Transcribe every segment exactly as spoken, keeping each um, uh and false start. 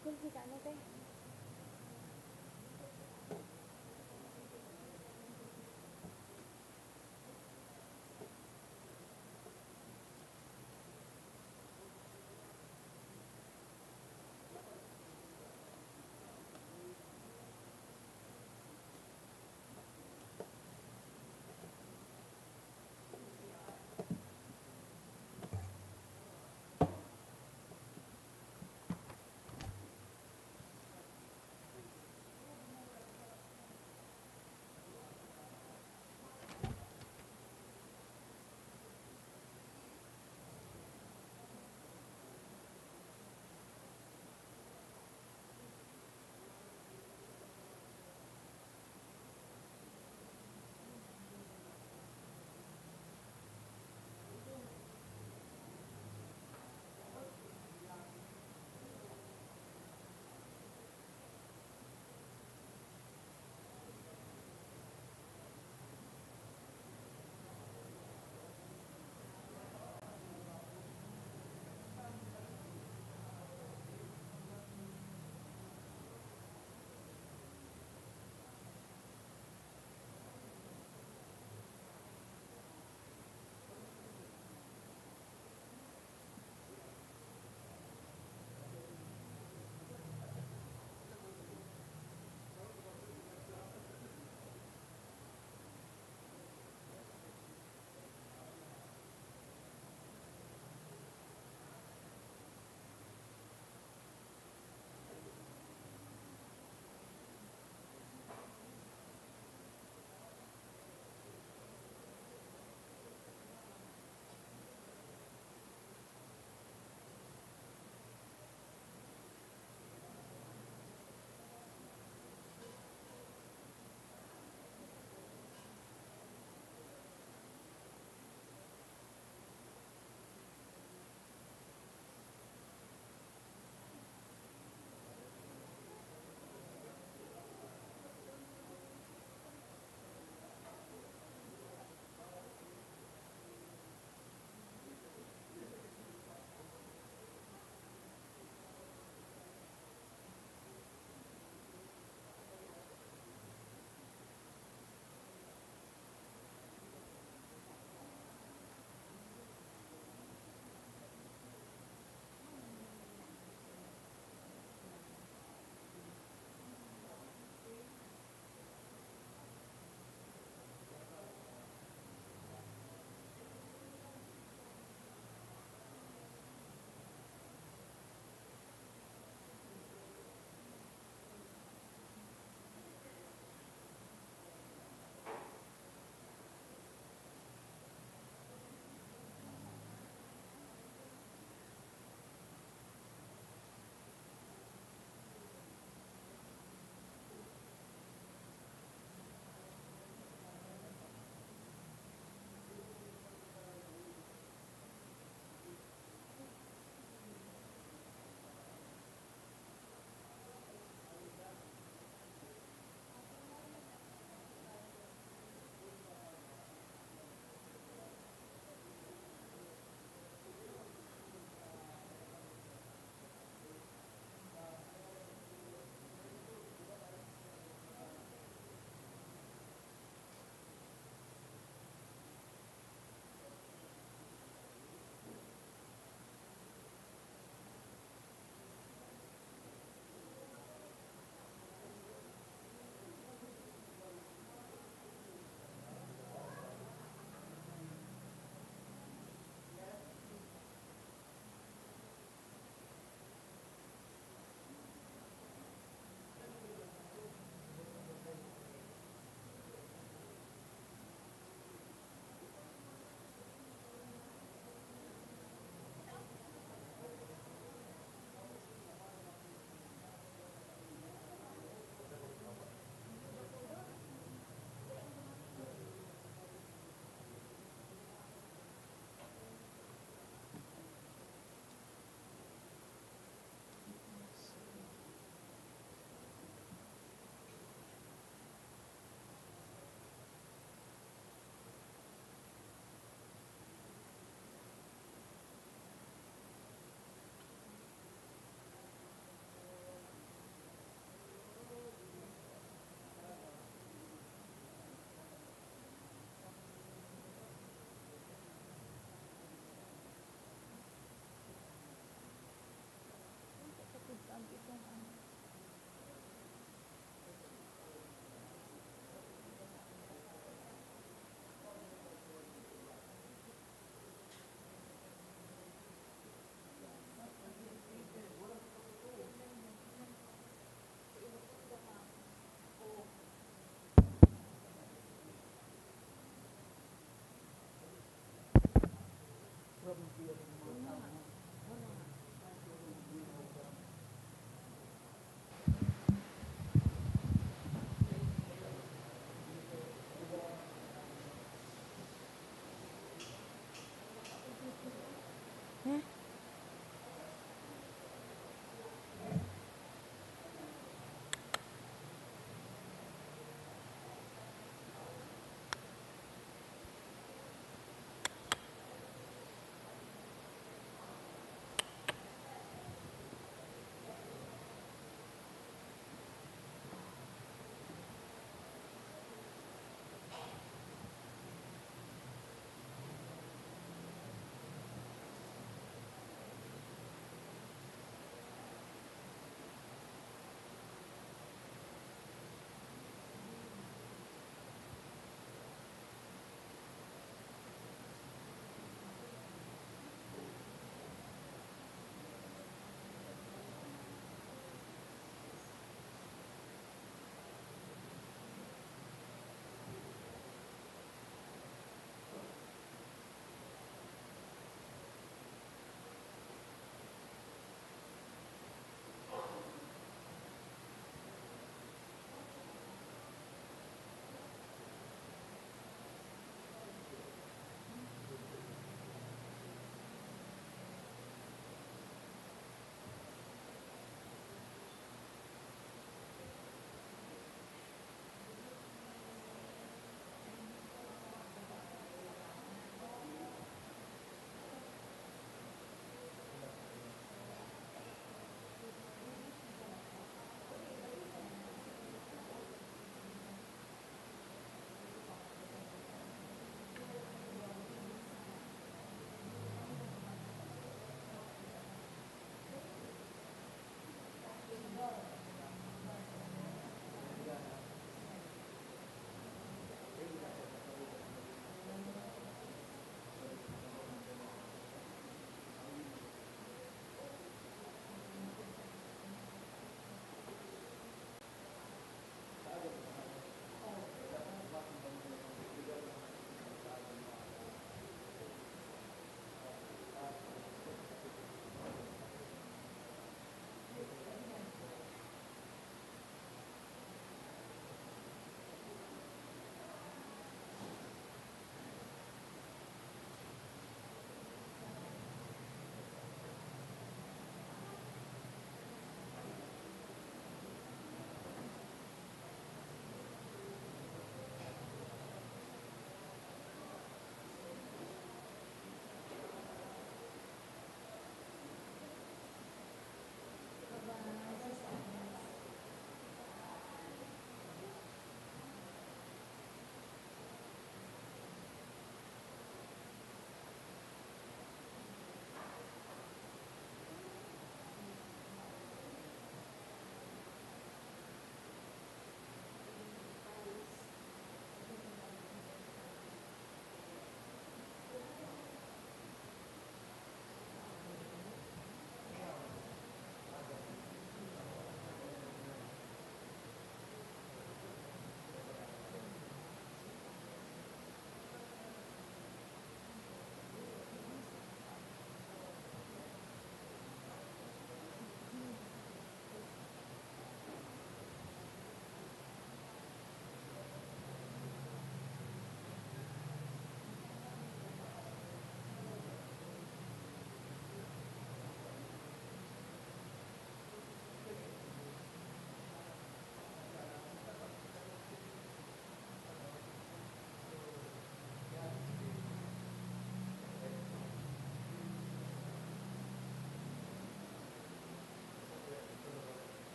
Kung kita ano, te?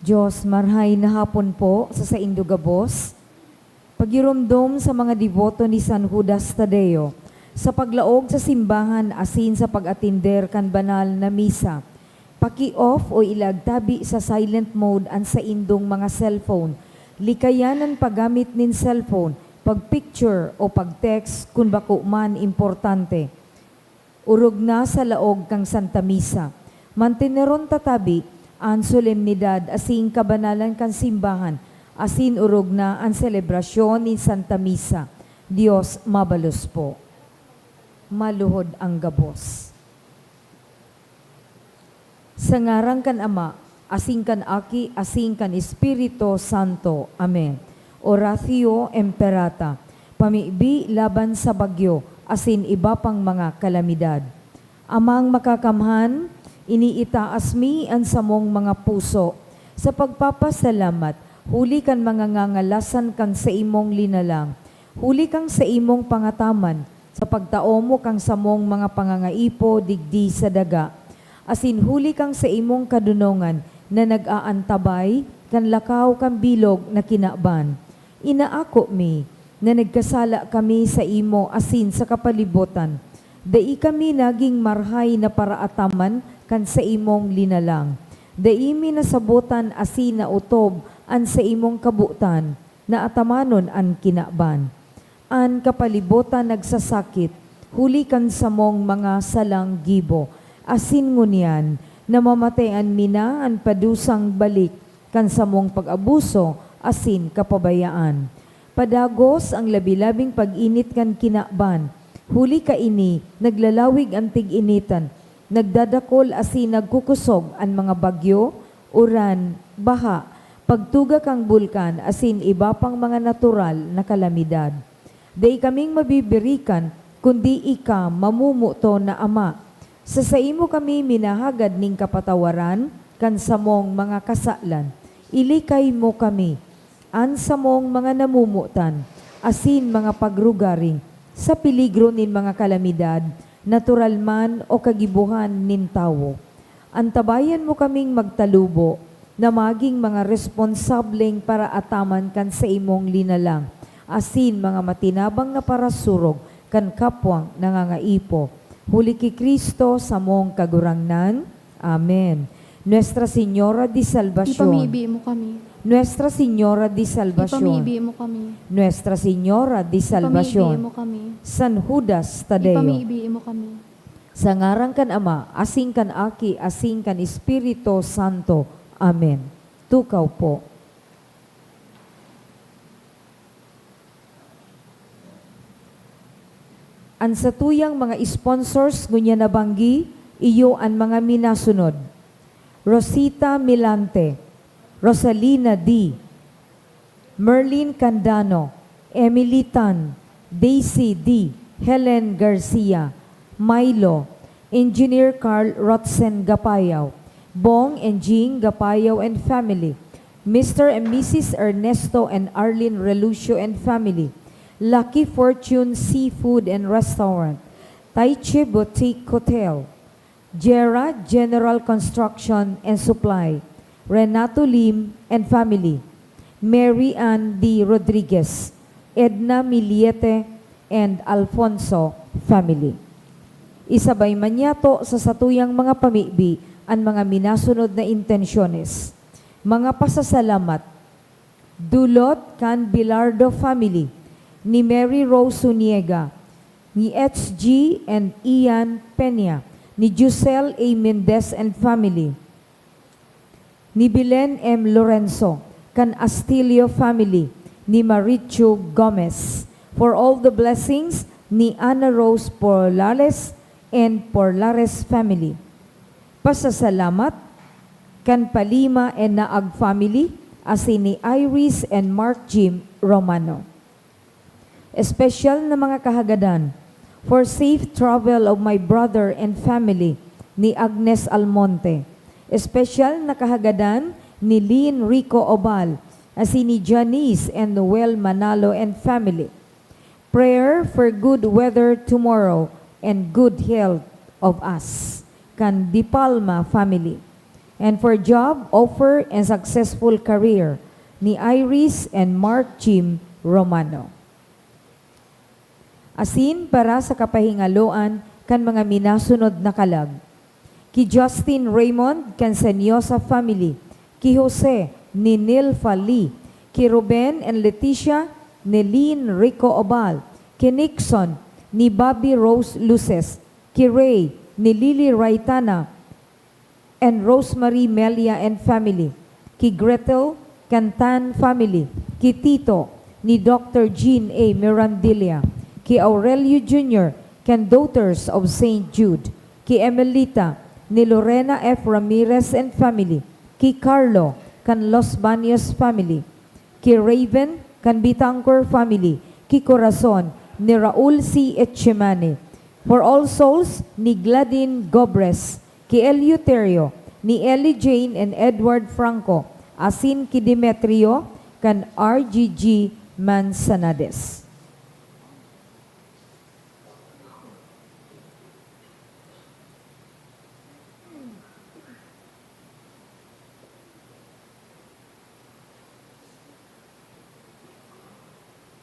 Diyos, marhay na hapon po sa saindo gabos. Pagiromdom sa mga deboto ni San Judas Tadeo sa paglaog sa simbahan asin sa pag-atender kan banal na misa. Paki-off o ilagtabi sa silent mode an saindong mga cellphone. Likayan an paggamit nin cellphone, pag-picture o pag-text kun bako man importante. Orog na sa laog kan Santa Misa. Manteneron ta tabi an solemnidad asin kabanalan kan simbahan, asin orog na an selebrasyon nin Santa Misa. Dios mabalos po. Maluhod ang gabos. Sa ngaran kan Ama, asin kan Aki, asin kan Espiritu Santo. Amen. Oratio Imperata, pamibi laban sa bagyo, asin iba pang mga kalamidad. Amang Makakamhan, iniitaas mi an samong mga puso sa pagpapasalamat huli kan mga ngangalasan kan saimong linalang, huli kan saimong pangataman, sa pagtao mo kan samong mga pangangaipo digdi sa daga, asin huli kan saimong kadonongan na nag-aantabay kan lakaw kan bilog na kinaban. Inaako mi na nagkasala kami saimo asin sa kapalibotan. Dai kami nagin marhay na paraataman kan saimong linalang. Dai mi nasabotan asin naotob an saimong kabotan na atamanon an kinaban. An kapalibotan nagsasakit huli kan samong mga salang gibo, asin ngunyan namamatean mi na an padusang balik kan samong pag-abuso asin kapabayaan. Padagos an labi-labing pag-init kan kinaban, huli kaini naglalawig an tig-initan, nagdadakol asin nagkukosog an mga bagyo, uran, baha, pagtuga kan bulkan asin iba pang mga natural na kalamidad. Dai kaming mabibirikan, kundi ika, mamomoton na Ama. Sa saimo kami minahagad nin kapatawaran kan samong mga kasalan. Ilikay mo kami, an samong mga namomotan, asin mga pagrugaring, sa peligro nin mga kalamidad, natural man o kagibohan nin tawo. Antabayan mo kaming magtalubo na magin mga responsableng paraataman kan saimong linalang, asin mga matinabang na parasurog kan kapwang nangangaipo. Huli ki Cristo, samong Kagurangnan. Amen. Nuestra Señora de Salvacion. Ipamibi mo kami. Nuestra Señora de Salvacion. Ipamibi mo kami. Nuestra Señora de Salvacion. Ipamibi mo kami. San Judas Tadeo. Ipamibi mo kami. Sa ngaran kan Ama, asin kan Aki, asin kan Espiritu Santo. Amen. Tukaw po. An satuyang mga sponsors ngunyan nabanggi, iyo an mga minasunod: Rosita Milante, Rosalina D, Merlin Candano, Emily Tan, Daisy D, Helen Garcia, Milo, Engineer Carl Rotzen Gapayaw, Bong and Jing Gapayaw and family, Mister and Missus Ernesto and Arlene Relucio and family, Lucky Fortune Seafood and Restaurant, Taichi Boutique Hotel, Jera General Construction and Supply, Renato Lim and family, Mary Ann D Rodriguez, Edna Miliete and Alfonso family. Isabay man yato sa satuyang mga pamibi an mga minasunod na intensyones. Mga pasasalamat: dulot kan Bilardo family, ni Mary Rose Zuniega, ni H G and Ian Peña, ni Giselle A Mendez and family, ni Belen M Lorenzo, kan Astilio family, ni Marichu Gomez, for all the blessings ni Ana Rose Porlales and Porlares family. Pasasalamat kan Palima and Naag family, asin ni Iris and Mark Jim Romano. Espesyal na mga kahagadan, for safe travel of my brother and family, ni Agnes Almonte. Espesyal na kahagadan ni Lynn Rico Obal, asin ni Janice and Noel Manalo and family. Prayer for good weather tomorrow and good health of us, kan Di Palma family. And for job offer and successful career ni Iris and Mark Jim Romano. Asin para sa kapahingaloan kan mga minasunod na kalag, ki Justin Raymond kan Senyosa family, ki Jose ni Nilfa Lee, ki Ruben and Leticia ni Lynn Rico Obal, ki Nixon ni Bobby Rose Luces, ki Ray ni Lily Raitana, and Rosemary Melia and family, ki Gretel Cantan family, ki Tito ni Doctor Jean A. Mirandilla, ki Aurelio Junior kan Daughters of Saint Jude, ki Emelita ni Lorena F. Ramirez and family, ki Carlo kan Los Baños family, ki Raven kan Bitangcor family, ki Corazon ni Raul C. Echemane. For all souls ni Gladin Gobres, ki Eleuterio, ni Ellie Jane and Edward Franco, asin ki Demetrio kan R G G Manzanades.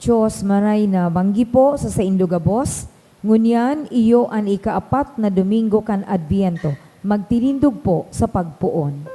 Diyos, maray na banggi po sa saindo gabos, ngunyan iyo an ikaapat na Domingo kan Adviento. Magtinindog po sa pagpoon.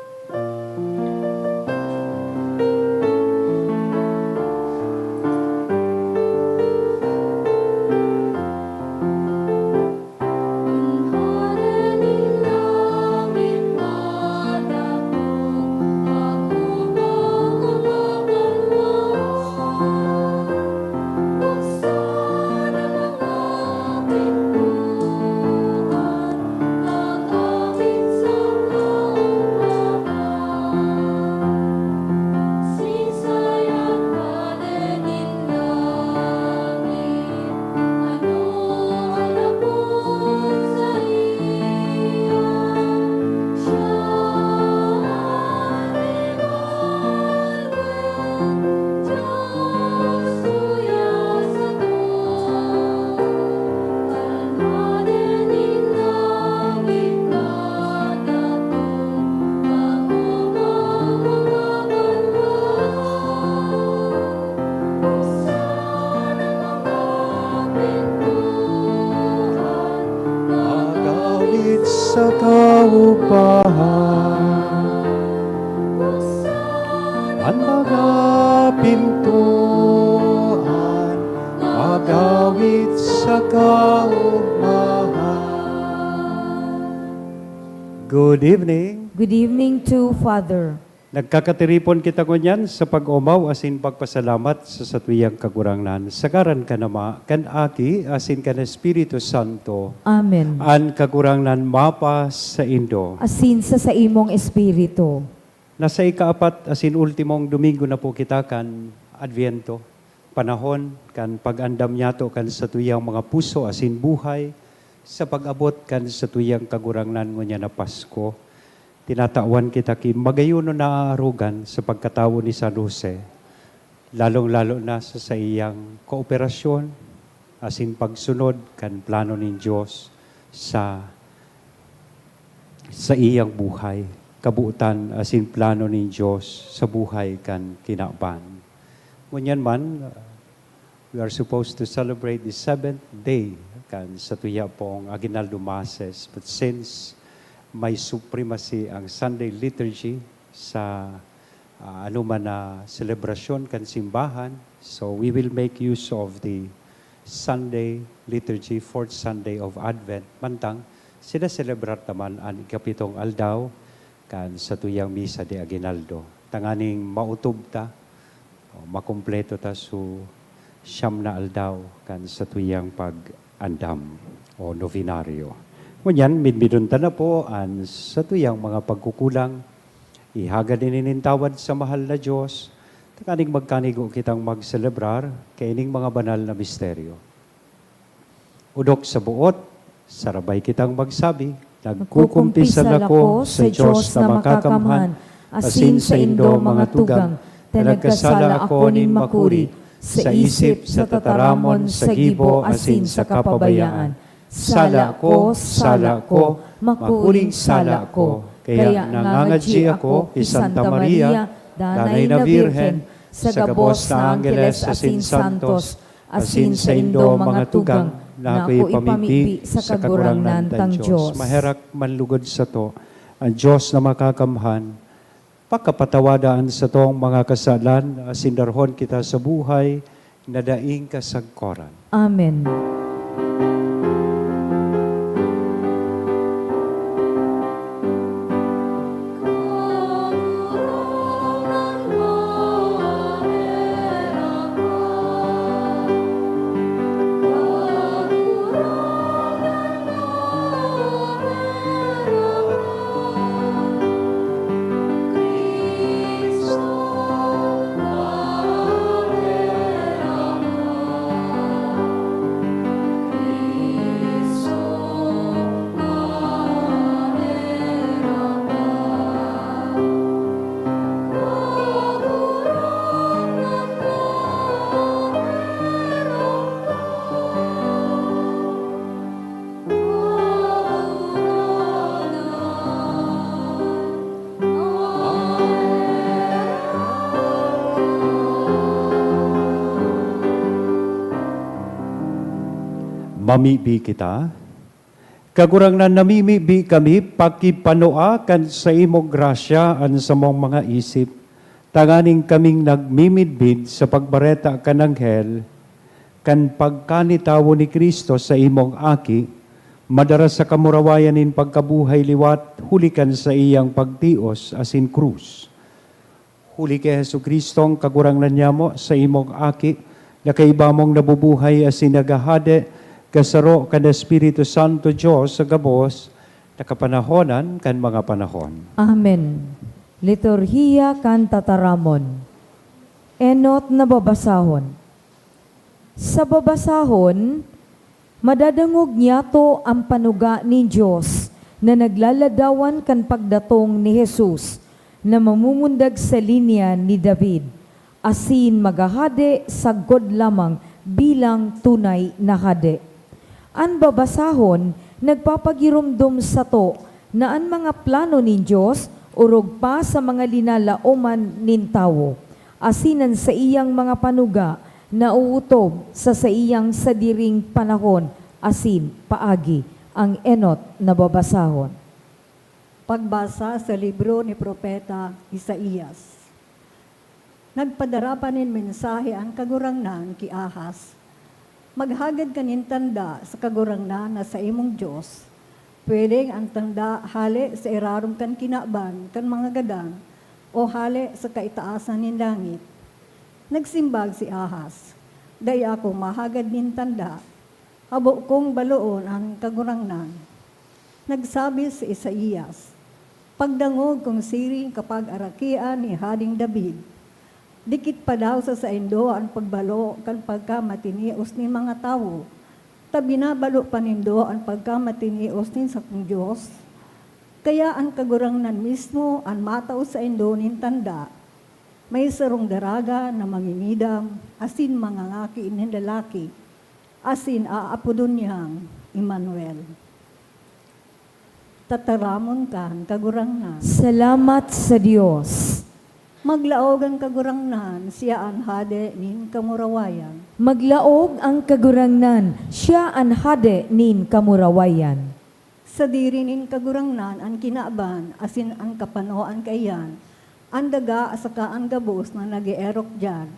Magawit sa kaugmahan, an mga pintuan, magawit sa kaugmahan. Good evening. Good evening to Father. Nagkakatiripon kita ngunyan sa pag-omaw asin pagpasalamat sa satuyang Kagurangnan, sa ngaran kan Ama, kan Aki, asin kan Espiritu Santo. Amen. An Kagurangnan mapa saindo. Asin sa saimong espiritu. Nasa ikaapat asin ultimong Domingo na po kita kan Adviento, panahon kan pag-andam niyato kan satuyang mga puso asin buhay sa pag-abot kan satuyang Kagurangnan ngunyan na Pasko. Tinatawan kita ki magayonon na aarogan sa pagkatawo ni San Jose, lalong-lalo na sa saiyang kooperasyon asin pagsunod kan plano nin Dios sa saiyang buhay, kabotan asin plano nin Dios sa buhay kan kinaban. Ngunyan man, we are supposed to celebrate the seventh day kan satuya pong Aguinaldo Masses. But since may supremacy ang Sunday Liturgy sa, ah, anoman na selebrasyon kan simbahan, so we will make use of the Sunday Liturgy, fourth Sunday of Advent, mantang sineselebrar ta man an ikapitong aldaw kan satuyang Misa de Aguinaldo, tanganing maotob ta o makumpleto ta su siyam na aldaw kan satuyang pag-andam o novenario. Ngunyan, midmidon ta na po an satuyang mga pagkukulang. Ihagad ini nin tawad sa mahal na Dios, tanganing magkanigo kitang magselebrar kaining mga banal na misteryo. Odok sa boot, sarabay kitang magsabi, "Nagkukumpisal ako sa Dios na makakamhan, asin saindo, mga tugang, ta nagkasala ako nin makuri, sa isip, sa tataramon, sa gibo, asin sa kapabayaan. Sala ko, sala ko, makuring sala ko." Kaya nangangadyi ako ki Santa Maria, danay na Birhen, sa gabos na anggeles asin santos, asin saindo mga tugang, na ako ipamibi sa Kagurangnan tang Dios. Maherak manlugod sato, an Dios na makakamhan, pakapatawada an satong mga kasalan, asin darhon kita sa buhay na daing kasagkoran. Amen. Mamibi kita. Kagurangnan, namimibi kami, pakipanoa kan saimong grasya an samong mga isip, tanganing kaming nagmimidbid sa pagbareta kan anghel, kan pagkanitawo ni Cristo, saimong Aki, madara sa kamurawayan nin pagkabuhay liwat huli kan saiyang pagtios asin krus. Huli ki Jesu-Cristong Kagurangnan nyamo, saimong Aki, na kaiba mong nabubuhay asin naghahade, kasaro kan Espiritu Santo, Dios sa gabos na kapanahonan kan mga panahon. Amen. Liturhiya kan Tataramon. Enot na babasahon. Sa babasahon, madadangog niyato an panuga nin Dios na naglaladawan kan pagdatong ni Jesus na mamumundag sa linya ni David, asin maghahade sagkod lamang bilang tunay na hade. An babasahon nagpapagiromdom sato na an mga plano nin Dios orog pa sa mga linalaoman nin tawo, asin an saiyang mga panuga naootob sa saiyang sadiring panahon asin paagi. An enot na babasahon. Pagbasa sa libro ni Propeta Isaias. Nagpadara pa nin mensahe an Kagurangnan ki Ahaz, "Maghagad ka nin tanda sa Kagurangnan na saimong Dios. Pwedeng an tanda hale sa irarom kan kinaban kan mga gadan o hale sa kaitaasan nin langit." Nagsimbag si Ahaz, "Dai ako mahagad nin tanda. Habo kong baloon an Kagurangnan." Nagsabi si Isaias, "Pagdangog kun siring kapag-arakian ni Hading David. Dikit pa daw sa saindo an pagbalo kan pagkamatinios nin mga tawo, ta binabalo pa nindo an pagkamatinios nin sakong Dios? Kaya an Kagurangnan mismo an matao saindo nin tanda. May sarong daraga na mangingidam asin mangangaki nin lalaki, asin aapodon niyang Emmanuel." Tataramon kan Kagurangnan. Salamat sa Dios. Maglaog an Kagurangnan, siya an Hade nin kamurawayan. Maglaog an Kagurangnan, siya an Hade nin kamurawayan. Sadiri nin Kagurangnan an kinaban asin an kapanoan kaiyan, an daga saka an gabos na nag-eerok diyan,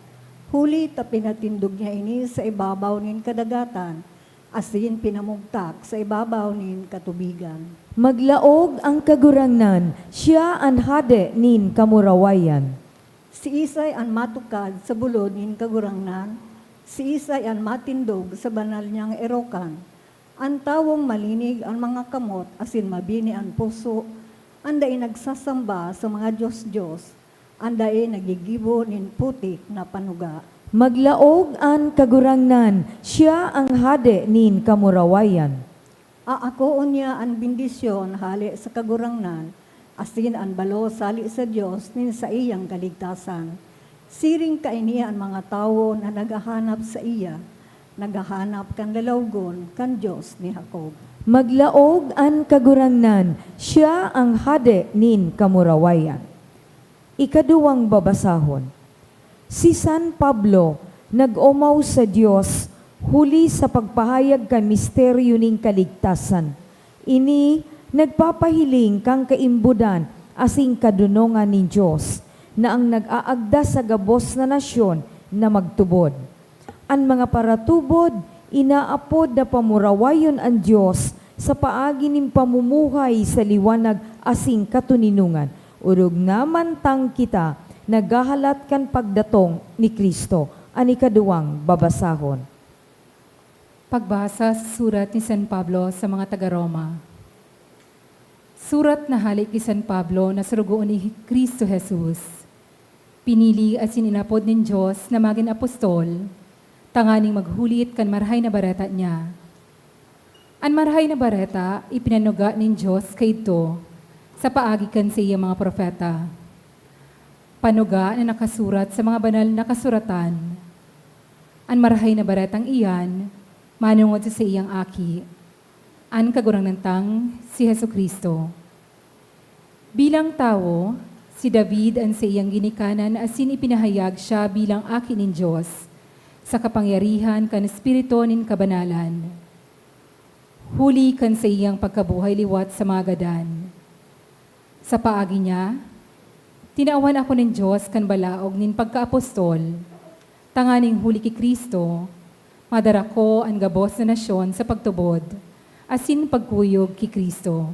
huli ta pinatindog niya ini sa ibabaw nin kadagatan, asin pinamugtak sa ibabaw nin katubigan. Maglaog an Kagurangnan, siya an Hade nin kamurawayan. Siisay an matukad sa bulod nin Kagurangnan? Siisay an matindog sa banal niyang erokan? An tawong malinig an mga kamot asin mabini an puso, an dai nagsasamba sa mga dios-dios, an dai naggigibo nin putik na panuga. Maglaog an Kagurangnan, siya an Hade nin kamurawayan. Aakoon niya an bendisyon hale sa Kagurangnan, asin an balos hale sa Dios nin saiyang kaligtasan. Siring kaini an mga tawo na naghahanap saiya, Naghahanap kan lalawgon kan Dios ni Jacob. Maglaog an Kagurangnan, siya ang Hade nin kamurawayan. Ikaduwang babasahon. Si San Pablo nag-omaw sa Dios huli sa pagpahayag kan misteryo nin kaligtasan. Ini nagpapahiling kan kaimbodan asin kadonongan nin Dios na ang nag-aagda sa gabos na nasyon na magtubod. An mga paratubod, inaapod na pamurawayon an Dios sa paagi nin pamumuhay sa liwanag asin katoninongan, orog na mantang kita naghahalat kan pagdatong ni Cristo. An ikaduwang babasahon. Pagbasa sa surat ni San Pablo sa mga taga-Roma. Surat na hale ki San Pablo na surugoon ni Cristo Jesus. Pinili asin inapod nin Dios na magin apostol, tanganing maghulit kan Marahay na Bareta niya. An Marahay na Bareta ipinanuga nin Dios kaidto sa paagi kan saiyang mga propeta. Panuga na nakasurat sa mga banal na kasuratan. An Marahay na Baretang iyan manongod sa saiyang Aki, an Kagurangnan tang si Jesu-Cristo. Bilang tawo, si David an saiyang ginikanan asin ipinahayag siya bilang aki nin Dios, sa kapangyarihan kan Espiritu nin kabanalan, huli kan saiyang pagkabuhay liwat sa mga gadan. Sa paagi niya, tinawan ako nin Dios kan balaog nin pagkaapostol, tanganing huli ki Cristo, madara ko an gabos na nasyon sa pagtubod asin pagkuyog ki Cristo.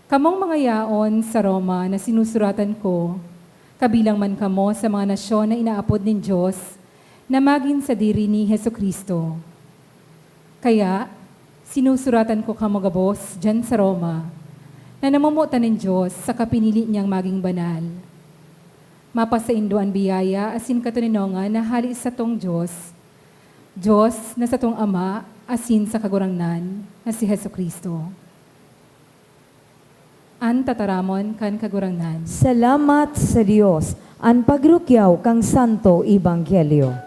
Kamong mga yaon sa Roma na sinusuratan ko, kabilang man kamo sa mga nasyon na inaapod nin Dios na magin sadiri ni Jesu-Cristo. Kaya, sinusuratan ko kamo gabos diyan sa Roma, na namomotan nin Dios saka pinili niyang magin banal. Mapasaindo an biyaya asin katoninongan na hale satong Dios, Dios na satong Ama asin sa Kagurangnan na si Jesu-Cristo. An tataramon kan Kagurangnan. Salamat sa Dios. An pagrukyaw kan Santo Ebanghelyo.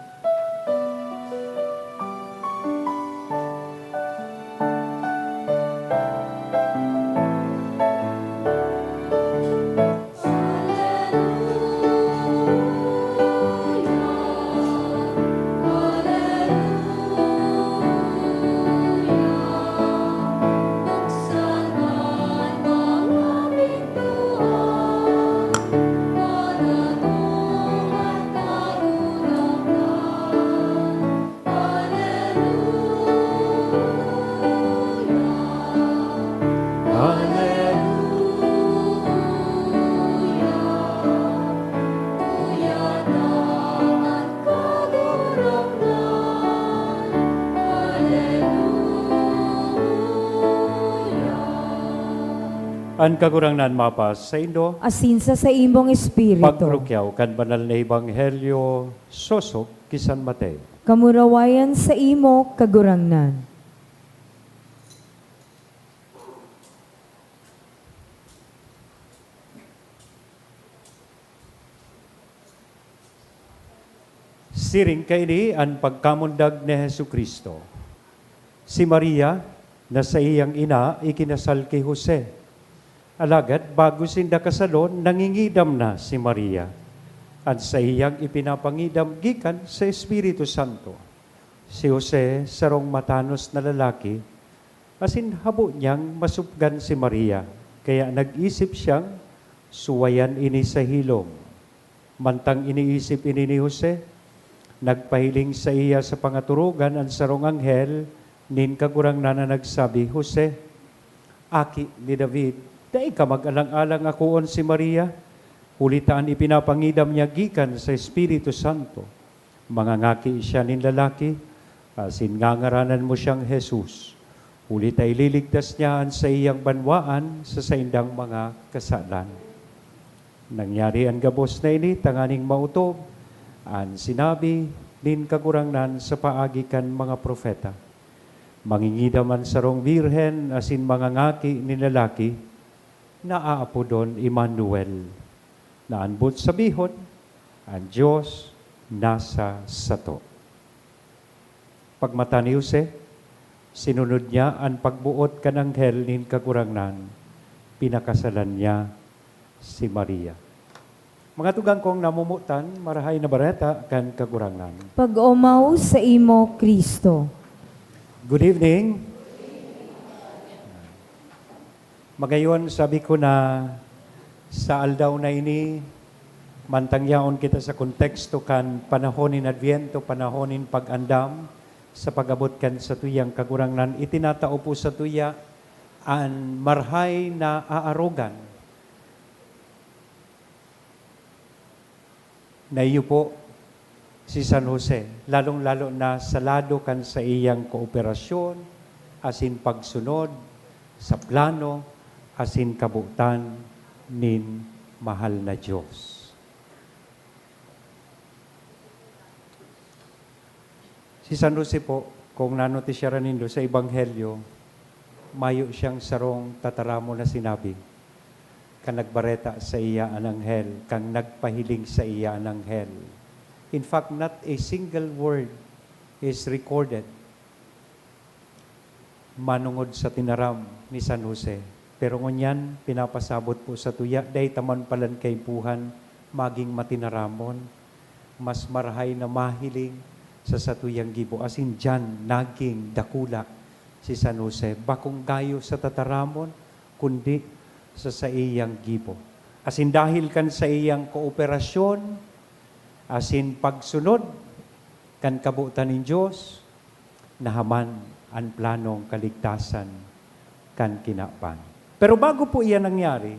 An Kagurangnan mapasaindo. Asin sa saimong espiritu. Pagrukyaw kan banal na ebanghelyo sosog ki San Mateo. Kamurawayan sa imo, Kagurangnan. Siring kaini an pagkamundag ni Jesu-Cristo. Si Maria, na saiyang ina, ikinasal ki Jose. Alagad bago sinda kasalon, nangingidam na si Maria, an saiyang ipinapangidam gikan sa Espiritu Santo. Si Jose, sarong matanos na lalaki, asin habo niyang masupgan si Maria, kaya nag-isip siyang suwayan ini sa hilom. Mantang iniisip ini ni Jose, nagpahiling saiya sa pangaturugan an sarong anghel nin Kagurangnan na nagsabi, "Jose, aki ni David, dai ka mag-alang-alang akoon si Maria, huli ta an ipinapangidam niya gikan sa Espiritu Santo. Mangangaki siya nin lalaki, asin ngangaranan mo siyang Jesus, huli ta ililigtas niya an saiyang banwaan sa saindang mga kasalan." Nangyari an gabos na ini tanganing maotob an sinabi nin Kagurangnan sa paagi kan mga propeta, "Mangingidam an sarong birhen asin mangangaki nin lalaki na aapodon Emmanuel, na an boot sabihon, 'An Dios nasa sato.'" Pagmata ni Jose, sinunod niya an pagboot kan anghel nin Kagurangnan, pinakasalan niya si Maria. Mga tugang kong namomotan, Marahay na Bareta kan Kagurangnan. Pag-omaw saimo, Cristo. Good evening. Magayon, sabi ko na sa aldaw na ini, mantang yaon kita sa konteksto kan panahon nin Adviento, panahon nin pag-andam sa pag-abot kan satuyang Kagurangnan, itinatao po satuya an marahay na aarogan na iyo po si San Jose, lalong-lalo na sa lado kan saiyang kooperasyon asin pagsunod sa plano asin kabotan nin mahal na Dios. Si San Jose po, kung nanutisyaran nindo sa Ebanghelyo, mayo siyang sarong tataramon na sinabi kan nagbareta saiya an anghel, kan nagpahiling saiya an anghel. In fact, not a single word is recorded manongod sa tinaram ni San Jose. Pero ngunyan, pinapasabot po satuya, dai ta man palan kaipuhan magin matinaramon. Mas marahay na mahiling sa satuyang gibo. Asin diyan nagin dakula si San Jose, bakong gayo sa tataramon, kundi sa saiyang gibo. Asin dahil kan saiyang kooperasyon asin pagsunod kan kabotan nin Dios, nahaman an planong kaligtasan kan kinaban. Pero bago po iyan nangyari,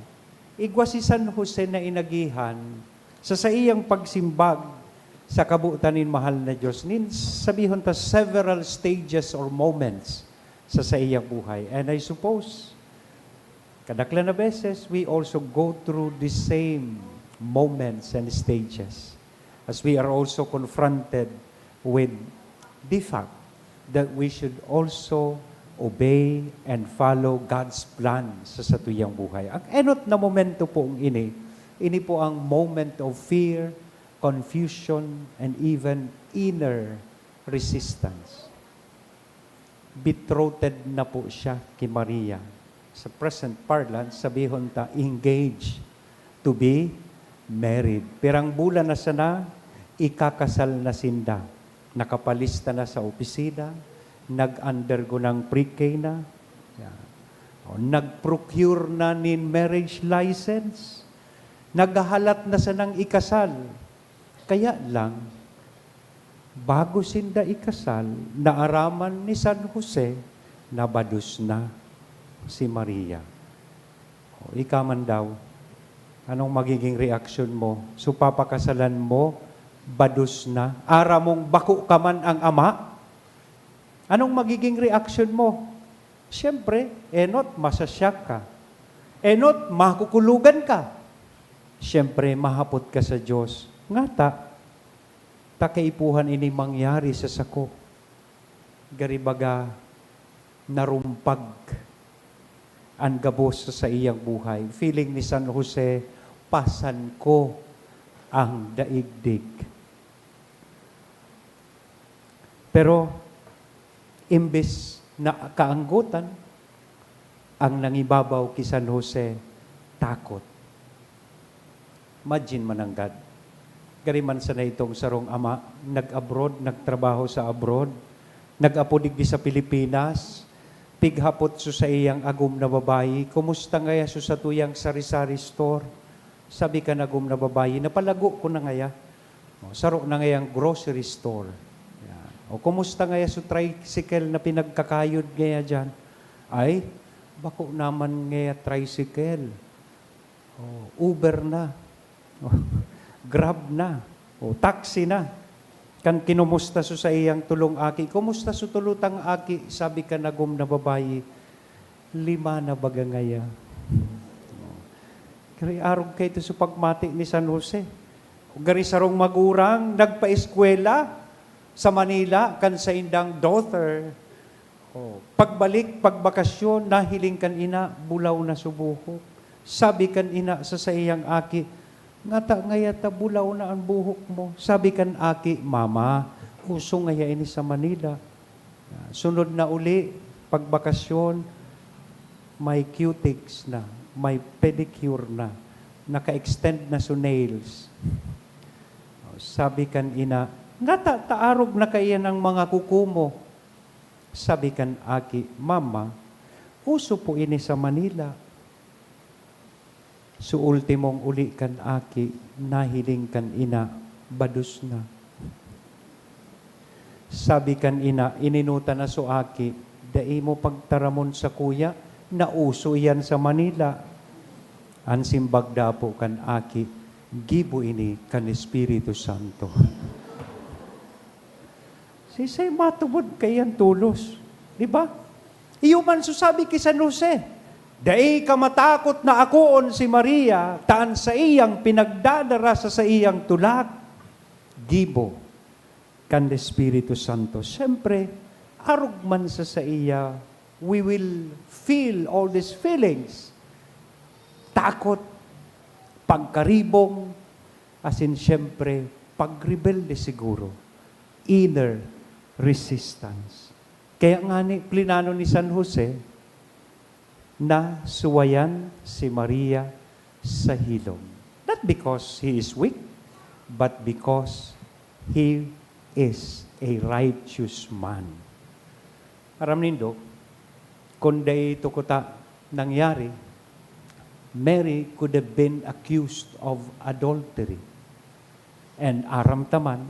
igwa si San Jose na inagihan sa saiyang pagsimbag sa kabotan nin mahal na Dios, nin sabihon ta several stages or moments sa saiyang buhay. And I suppose, kadaklan na beses, we also go through the same moments and stages as we are also confronted with the fact that we should also obey and follow God's plan sa satuyang buhay. Ang enot na momento po ini, ini po ang moment of fear, confusion, and even inner resistance. Betrothed na po siya ki Maria. Sa present parlance, sabihon ta, engaged to be married. Pirang bulan na sana, ikakasal na sinda. Nakapalista na sa opisina, nag-undergo ng pre-K na. Yan. O, nag-procure na nin marriage license. Naghahalat na sanang ikasal. Kaya lang, bago sinda ikasal, naaraman ni San Jose na bados na si Maria. O, ika man daw, anong magiging reaksyon mo? So, papakasalan mo, bados na? Aram mong bako ka man ang ama? Anong magiging reaksyon mo? Siyempre, enot, masasyak ka. Enot, makukulugan ka. Siyempre, mahapot ka sa Diyos, "Ngata ta kaipuhan ini mangyari sa sako?" Gari baga, narumpag an gabos sa saiyang buhay. Feeling ni San Jose, "Pasan ko ang daigdig." Pero, imbes na kaanggotan, ang nangibabaw ki San Jose, takot. Imagine, mananggad. Gari man sana itong sarong ama, nag-abroad, nagtrabaho sa abroad, nag-apo digdi sa Pilipinas, pighapot so saiyang agom na babayi, "Kumusta ngaya so satuyang sari-sari store?" Sabi kan agom na babayi, "Napalago ko na ngaya. O, saro na ngayang grocery store." Yan. "O, kumusta ngaya so tricycle na pinagkakayod ngaya diyan?" "Ay, bako naman ngaya tricycle. O, Uber na. O, Grab na. O, taxi na." Kan kinumusta so saiyang tolong aki, "Kumusta so tolotang aki?" Sabi kan agom na babayi, "Lima na baga ngaya." Gari arog kaito sa pagmati ni San Jose. Gari sarong magurang nagpaeskwela sa Manila kan saindang daughter. O, pagbalik, pagbakasyon, nahiling kan ina, bulaw na so buhok. Sabi kan ina sa saiyang aki, "Ngata ngaya ta bulaw na an buhok mo?" Sabi kan aki, "Mama, uso ngaya ini sa Manila." Sunod na uli, pagbakasyon, may cutics na, may pedicure na, naka-extend na su nails. Sabi kan ina, "Ngata ta arog na kaiyan an mga kuko mo." Sabi kan aki, "Mama, uso po ini sa Manila." Su ultimong uli kan aki, nahiling kan ina, bados na. Sabi kan ina, ininutan na su aki, "Dai mo pagtaramon sakuya, na uso iyan sa Manila." An simbag dapo kan aki, "Gibo ini kan Espiritu Santo." Siisay matubod kaiyan tolos? Di ba? Iyo man su sabi ki San Jose, "Dai ka matakot na akoon si Maria, ta an saiyang pinagdadara sa saiyang tulak, gibo kan Espiritu Santo." Siyempre, arog man sa saiya, we will feel all these feelings. Takot, pagkaribong, asin siyempre, pagrebelde siguro. Inner resistance. Kaya ngani, plinano ni San Jose na suwayan si Maria sa hilom. Not because he is weak, but because he is a righteous man. Aram nindo, kun dai ito kuta nangyari, Mary could have been accused of adultery. And aram ta man,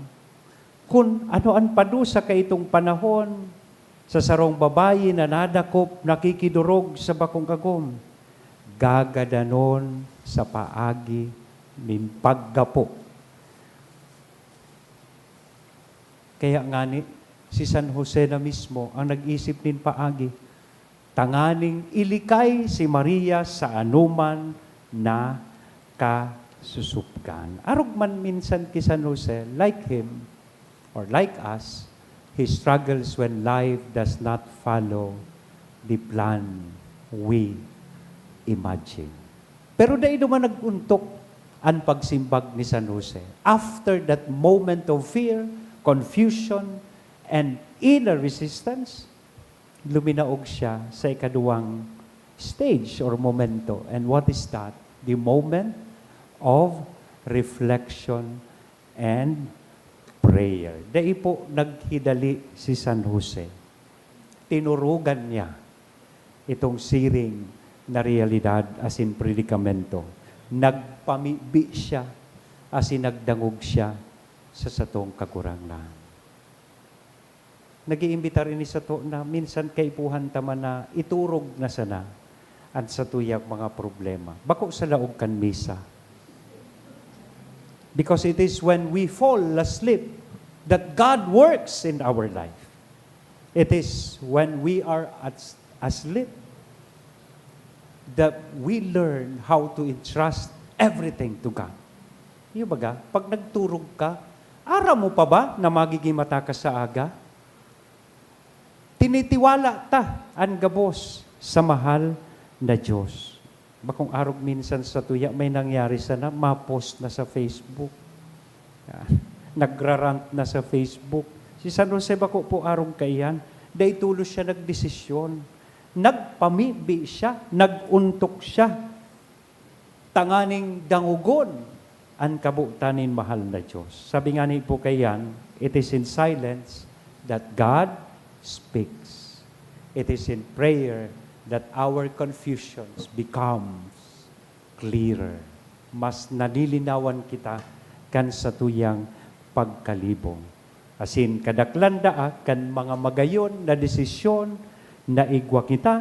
kun ano an padusa kaitong panahon sa sarong babayi na nadakop, nakikidorog sa bakong agom, gagadanon sa paagi nin paggapo. Kaya ngani, si San Jose na mismo ang nag-isip nin paagi, tanganing ilikay si Maria sa anoman na kasusupgan. Arog man minsan ki San Jose, like him, or like us, he struggles when life does not follow the plan we imagine. Pero dai duman nag-ontok an pagsimbag ni San Jose. After that moment of fear, confusion, and inner resistance, luminaog siya sa ikaduwang stage or momento. And what is that? The moment of reflection and prayer. Dai po naghidali si San Jose. Tinurugan niya itong siring na realidad asin predikamento. Nagpamibi siya asin nagdangog siya sa satong Kagurangnan. Nag-iimbitar ini sato na minsan kaipuhan ta man na iturog na sana an satuyang mga problema. Bako sa laog kan misa. Because it is when we fall asleep that God works in our life. It is when we are at, asleep that we learn how to entrust everything to God. Yung baga, pag nagturog ka, aram mo pa ba na magiging mata ka sa aga? Tinitiwala ta an gabos sa mahal na Diyos. Bakong arog minsan sa tuya, may nangyari sana, ma-post na sa Facebook. Ah, nagrarant na sa Facebook. Si San Jose bako po arog kaiyan, dai tolos siya nagdesisyon. Nagpamibi siya, nag-ontok siya, tanganing dangogon an kabotan nin mahal na Diyos. Sabi ngani po kaiyan, "It is in silence that God speaks. It is in prayer that our confusions becomes clearer." Mas nalilinawan kita kan satuyang pagkalibong. Asin kadaklan daa kan mga magayon na desisyon na igwa kita,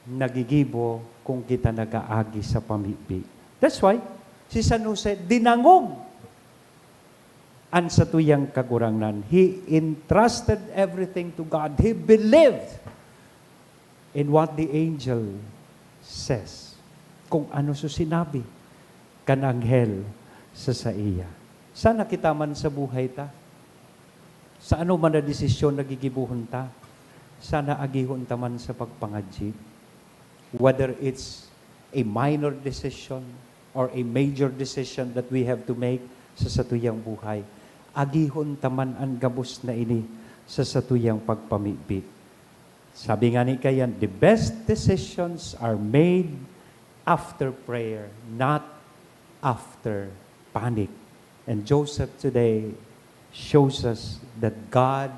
nagigibo kung kita nag-aagi sa pamibi. That's why, si San Jose, dinangog an satuyang Kagurangnan. He entrusted everything to God. He believed in what the angel says. Kung ano su sinabi kan anghel sa saiya. Sana kita man sa buhay ta, sa ano man na desisyon na gigibohon ta, sana agihon ta man sa pagpangadyi. Whether it's a minor decision or a major decision that we have to make sa satuyang buhay, agihon ta man an gabos na ini sa satuyang pagpamibi. Sabi nga ni kayan, "The best decisions are made after prayer, not after panic." And Joseph today shows us that God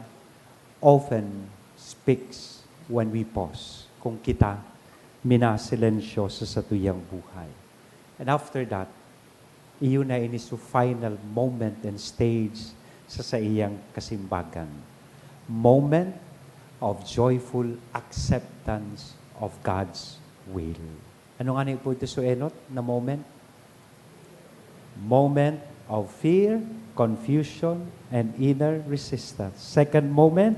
often speaks when we pause. Kung kita minasilensyo sa satuyang buhay. And after that, iyo na ini su final moment and stage sa saiyang kasimbagan. Moment of joyful acceptance of God's will. Ano nga ni po ito su enot na moment? Moment of fear, confusion, and inner resistance. Second moment,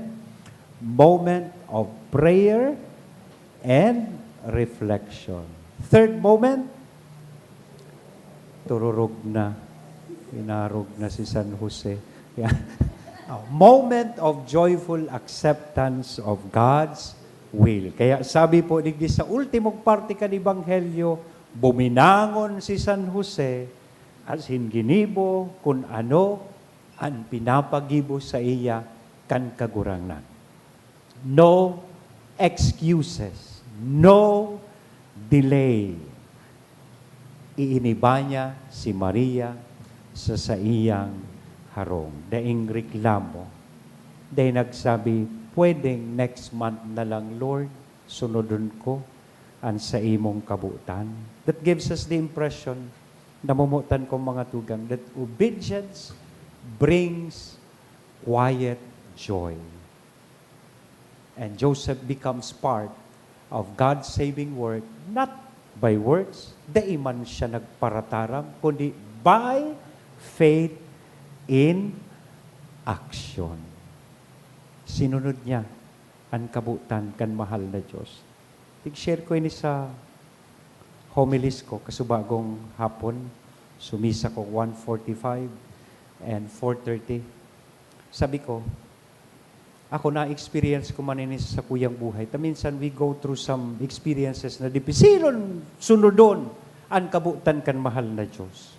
moment of prayer and reflection. Third moment, tururog na. Inarog na si San Jose. Yan. Oh, moment of joyful acceptance of God's will. Kaya sabi po digdi sa ultimong parte kan Ebanghelyo, buminangon si San Jose asin ginibo kun ano an pinapagibo saiya kan Kagurangnan. No excuses, no delay. Iiniba niya si Maria sa saiyang harong. Daing reklamo. Dai nagsabi, "Pwedeng next month na lang, Lord, sunodon ko an saimong kabotan." That gives us the impression, namomotan kong mga tugang, that obedience brings quiet joy. And Joseph becomes part of God's saving work, not by works, dai man siya nagparataram, kundi by faith in action. Sinunod niya an kabotan kan mahal na Diyos. Tig-share ko ini sa homilies ko, kasubagong hapon, sumisa ko one forty-five and four thirty. Sabi ko, ako, na-experience ko man ini sa sakuyang buhay. Ta minsan we go through some experiences na dipisilon sunodon an kabotan kan mahal na Diyos.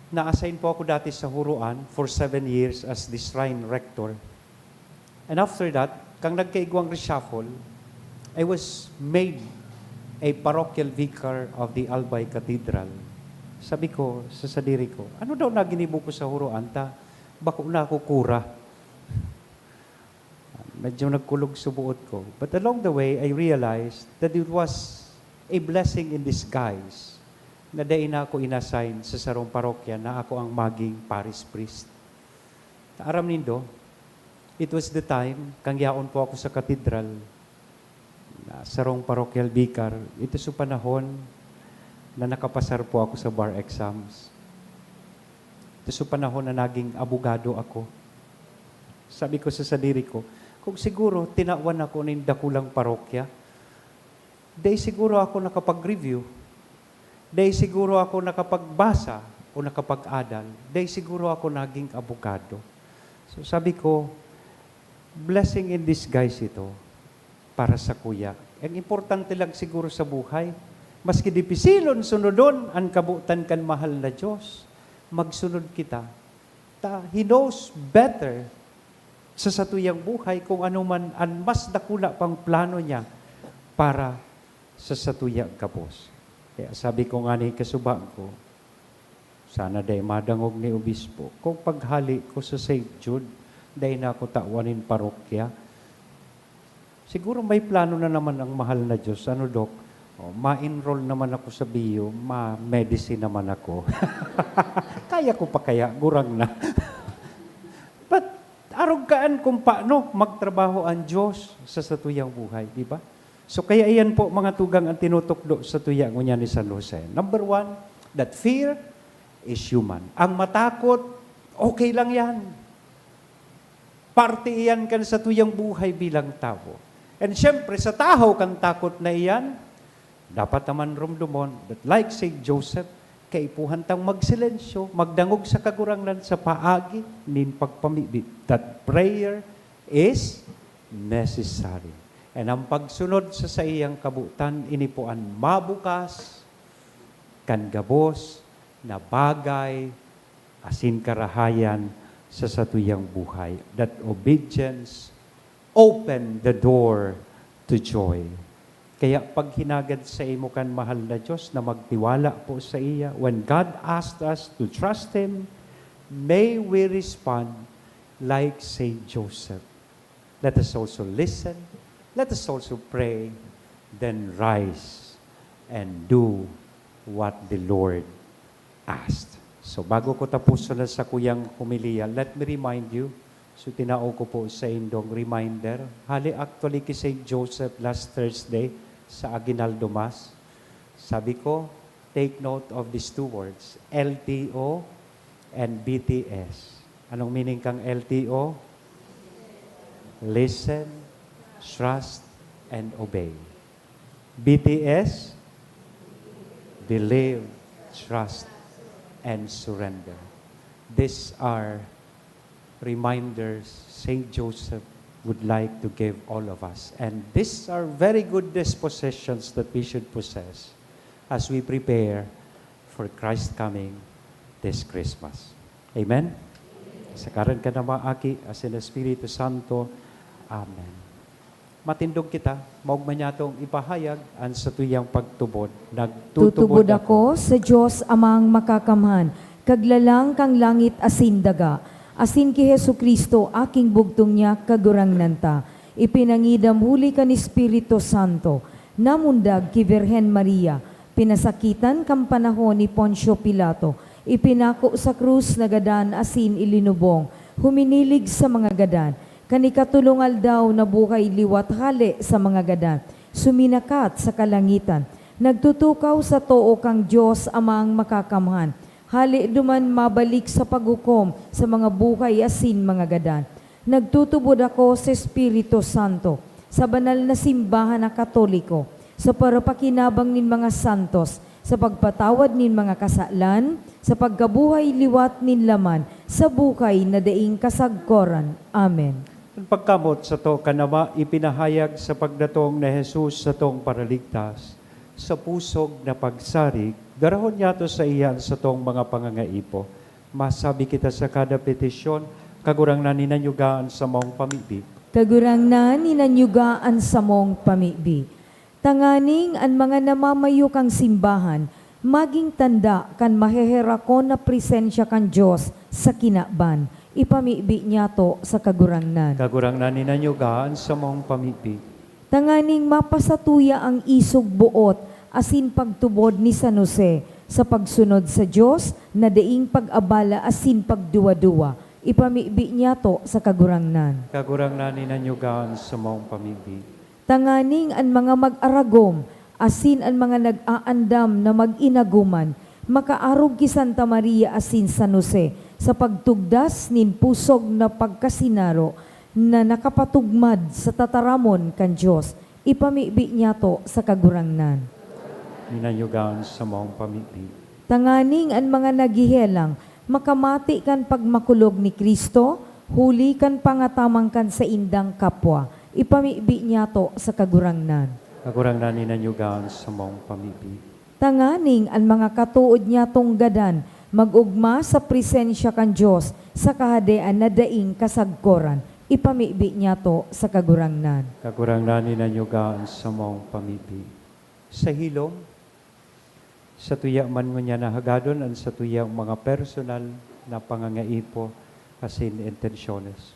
Na-assign po ako dati sa Huroan for seven years as the shrine rector. And after that, kan nagkaigwang reshuffle, I was made a parochial vicar of the Albay Cathedral. Sabi ko sa sadiri ko, "Ano daw na ginibo ko sa Huroan ta bako na ako kura?" Medyo nagkulog sa buot ko. But along the way, I realized that it was a blessing in disguise na dai na ako inassign sa sarong parokya na ako ang maging parish priest. Aram nindo, it was the time, kan yaon po ako sa katedral, na sarong parochial vicar, ito sa panahon na nakapasar po ako sa bar exams. Ito sa panahon na naging abogado ako. Sabi ko sa sadiri ko, "Kung siguro tinawan ako nin dakulang parokya, dai siguro ako nakapag-review, dai siguro ako nakapagbasa o nakapag-adal, dai siguro ako naging abogado." So sabi ko, blessing in disguise ito para sakuya. Ang importante lang siguro sa buhay, maski dipisilon sunodon an kabotan kan mahal na Diyos, magsunod kita. Ta, He knows better sa satuyang buhay kung ano man an mas dakula pang plano niya para sa satuyang gabos. Kaya sabi ko ngani kasubago, sana dai madangog ni Obispo, kung paghale ko sa Saint Jude, dai na ako tawan nin parokya. Siguro may plano na naman ang mahal na Diyos. Ano, Dok? O, ma-enroll naman ako sa B U, ma-medicine naman ako. Kaya ko pa kaya, gurang na. But, arog kaan kung paano magtrabaho ang Diyos sa satuyang buhay, di ba? So, kaya iyan po, mga tugang, ang tinutukdo sa tuya ngunyan ni San Jose. Number one, that fear is human. Ang matakot, okay lang yan. Parte iyan kan satuyang buhay bilang tawo. And siyempre, sa tahaw kan takot na iyan, dapat naman rumdomon that like Saint Joseph, kaipuhan tang magsilensyo, magdangog sa Kagurangnan sa paagi nin pagpamibi, that prayer is necessary. And ang pagsunod sa saiyang kabotan, ini po an mabukas kan gabos na bagay asin karahayan sa satuyang buhay. That obedience open the door to joy. Kaya paghinagad sa imo kan mahal na Diyos na magtiwala po sa iya. When God asked us to trust Him, may we respond like Saint Joseph. Let us also listen, let us also pray, then rise and do what the Lord asked. So, bago ko tapuson na sa kuyang homilya, let me remind you, so tinao ko po sa indong reminder, hali actually ki Saint Joseph last Thursday sa Aguinaldo Mass, sabi ko, take note of these two words, L T O and B T S. Anong meaning kang L T O? Listen, trust, and obey. B T S, believe, trust, and surrender. These are reminders Saint Joseph would like to give all of us. And these are very good dispositions that we should possess as we prepare for Christ's coming this Christmas. Amen? Sa ngaran kan Ama, Aki, asin Espiritu Santo. Amen. Matindog kita, maogma niyatong ipahayag an satuyang pagtubod. Nagtutubod Tutubod ako. ako sa Dios Amang Makakamhan, Kaglalang kan langit asin daga, asin ki Jesu-Cristo, aking bugtong niya, Kagurangnan ta, ipinangidam huli kan Espiritu Santo, namundag ki Birhen Maria, pinasakitan kan panahon ni Poncio Pilato, ipinako sa krus, nagadan asin ilinubong, huminilig sa mga gadan, kan ikatolong aldaw nabuhay liwat hale sa mga gadan, suminakat sa kalangitan, nagtutukaw sa too kan Dios Amang Makakamhan, hale duman mabalik sa paghukom sa mga buhay asin mga gadan. Nagtutubod ako sa Espiritu Santo, sa banal na simbahan na Katoliko, sa parapakinabang nin mga santos, sa pagpatawad nin mga kasalan, sa pagkabuhay liwat nin laman, sa buhay na daing kasagkoran. Amen. An pagkamot sato kan Ama ipinahayag sa pagdatong ni Jesus satong Paraligtas. Sa pusog na pagsarig, darahon niyato saiya an satong mga pangangaipo. Masabi kita sa kada petisyon, Kagurangnan, hinanyuga an samong pamibi. Kagurangnan, hinanyuga an samong pamibi. Tanganing an mga namamayo kan simbahan magin tanda kan maheherakon na presensya kan Dios sa kinaban. Ipamibi niyato sa Kagurangnan. Kagurangnan, hinanyuga an samong pamibi. Tanganing mapasatuya an isog boot asin pagtubod ni San Jose sa pagsunod sa Dios na daing pag-abala asin pagduwa-duwa. Ipamibi niyato sa Kagurangnan. Kagurangnan, hinanyuga an samong pamibi. Tanganing an mga mag-aragom asin an mga nag-aandam na mag-inagoman makaarog ki Santa Maria asin San Jose sa pagtugdas nin pusog na pagkasinaro na nakapatugmad sa tataramon kan Dios, ipamibi niyato sa Kagurangnan. Hinanyuga an samong pamibi. Tanganing an mga naghehelang makamati kan pagmakulog ni Cristo, huli kan pangatamang kan saindang kapwa, ipamibi niyato sa Kagurangnan. Kagurangnan, hinanyuga an samong pamibi. Tanganing an mga katood niyatong gadan mag-ogma sa presensya kan Dios sa Kahadean na daing kasagkoran, ipamibi niyato sa Kagurangnan. Kagurangnan, hinanyuga an samong pamibi. Sa hilom, satuya man ngunyan na hagadon an satuyang mga personal na pangangaipo asin intensyones.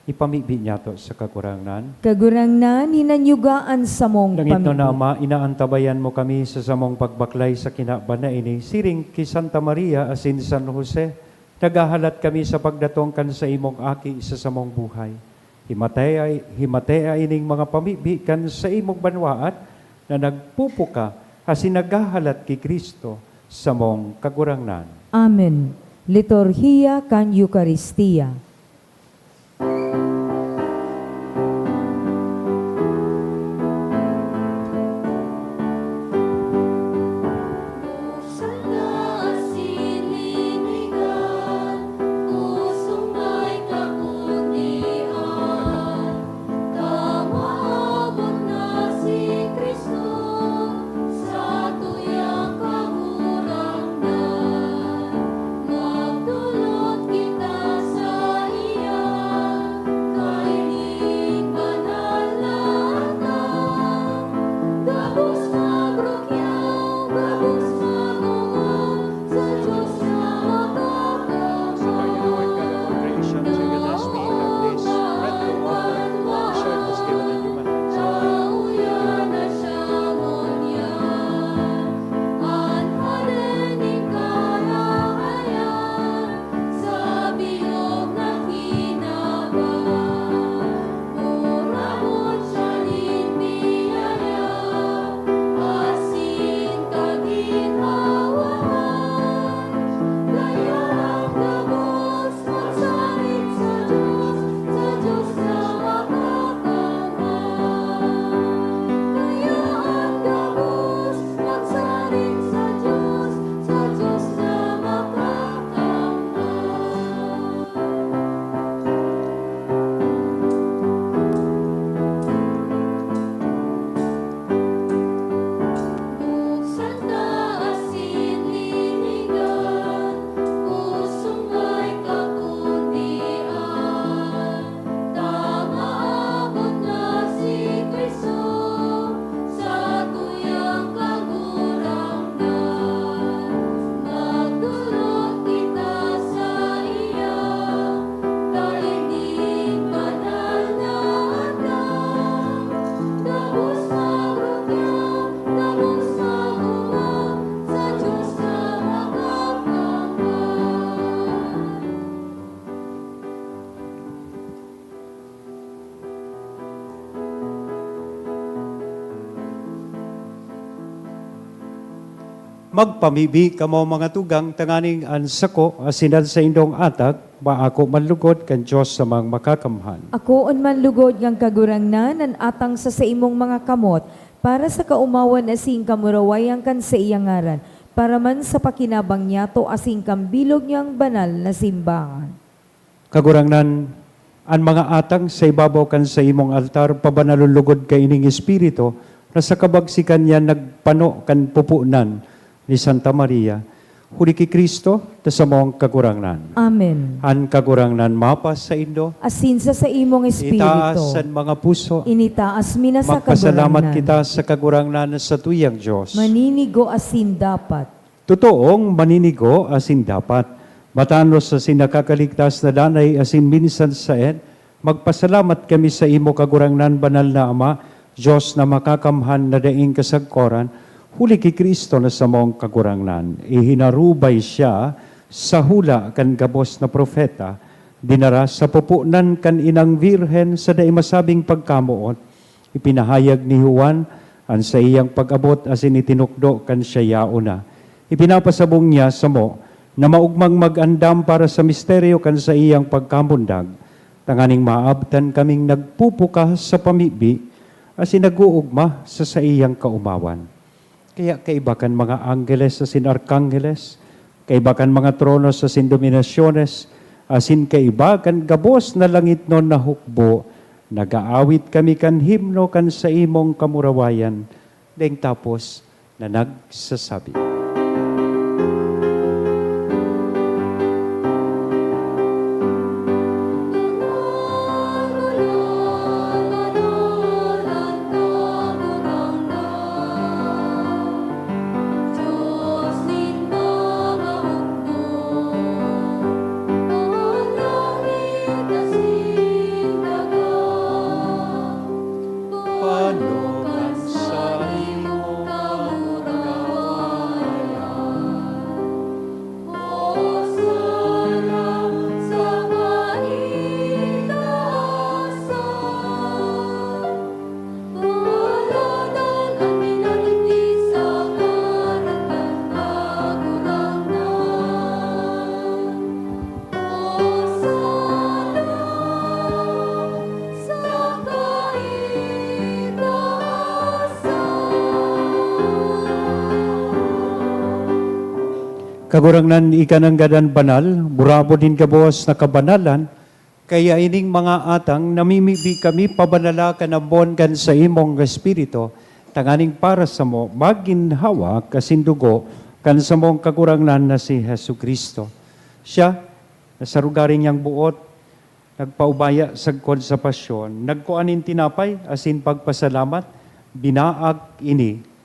Ipamibi niyato sa Kagurangnan. Kagurangnan, hinanyuga an samong Langitnon na pamibi. Ama, inaantabayan mo kami sa samong pagbaklay sa kinaban na ini, siring ki Santa Maria asin San Jose. Naghahalat kami sa pagdatong kan saimong Aki sa samong buhay. Himatea, himatea ining mga pamibi kan saimong banwaan na nagpupuka asin naghahalat ki Cristo, samong Kagurangnan. Amen. Liturhiya kan Eukaristia. Magpamibi kamo, mga tugang, tanganing an sako asin an saindong atang maako man lugod kan Dios na Amang Makakamhan. Akoon man lugod ngan, Kagurangnan, an atang sa saimong mga kamot, para sa kaomawan asin kamurawayan kan saiyang ngaran, para man sa pakinabang niyato asin kan bilog niyang banal na simbahan. Kagurangnan, an mga atang sa ibabaw kan saimong altar pabanalon logod kaining Espiritu na sa kabagsikan niya nagpano kan pupunan ni Santa Maria, huli ki Cristo, ta samong Kagurangnan. Amen. An Kagurangnan mapasaindo. Asin sa saimong espiritu. Itaas an mga puso. Initaas mi na sa Magpasalamat Kagurangnan. Kita sa Kagurangnan na satuyang Dios. Maninigo asin dapat. Totoong maninigo asin dapat, matanos asin nakakaligtas na danay asin minsan saen, magpasalamat kami saimo, Kagurangnan, Banal na Ama, Dios na Makakamhan na daing kasagkoran, huli ki Cristo na samong Kagurangnan. Ihinarubay siya sa hula kan gabos na propeta, dinara sa pupunan kan inang Birhen sa dai masabing pagkamoot, ipinahayag ni Juan an saiyang pag-abot asin itinukdo kan siya yaon na. Ipinapasabong niya samo na maogmang mag-andam para sa misteryo kan saiyang pagkamundag, tanganing maabtan kaming nagpupuka sa pamibi asin nag-oogma sa saiyang kaomawan. Kaya kaiba kan mga anggeles asin arkangheles, kaiba kan mga tronos asin dominasyones, asin kaiba kan gabos na langitnon na hukbo, nag-aawit kami kan himno kan saimong kamurawayan, daing tapos na nagsasabi. Panokan sa imo kamurawayan. Hosana sa kaitaasan. Paladan an minaliti sa ngaran kan Kagurangnan. Hosana sa kaitaasan. Kagurangnan, ika nanggad an banal, burabod nin gabos na kabanalan, kaya ining mga atang namimibi kami pabanala kan ambon kan saimong Espiritu, tanganing para samo magin hawak asin dugo kan samong Kagurangnan na si Jesu-Cristo. Siya, na sa rugari niyang boot, nagpaubaya sagkod sa pasyon, nagkua nin tinapay asin pagpasalamat, binaak ini,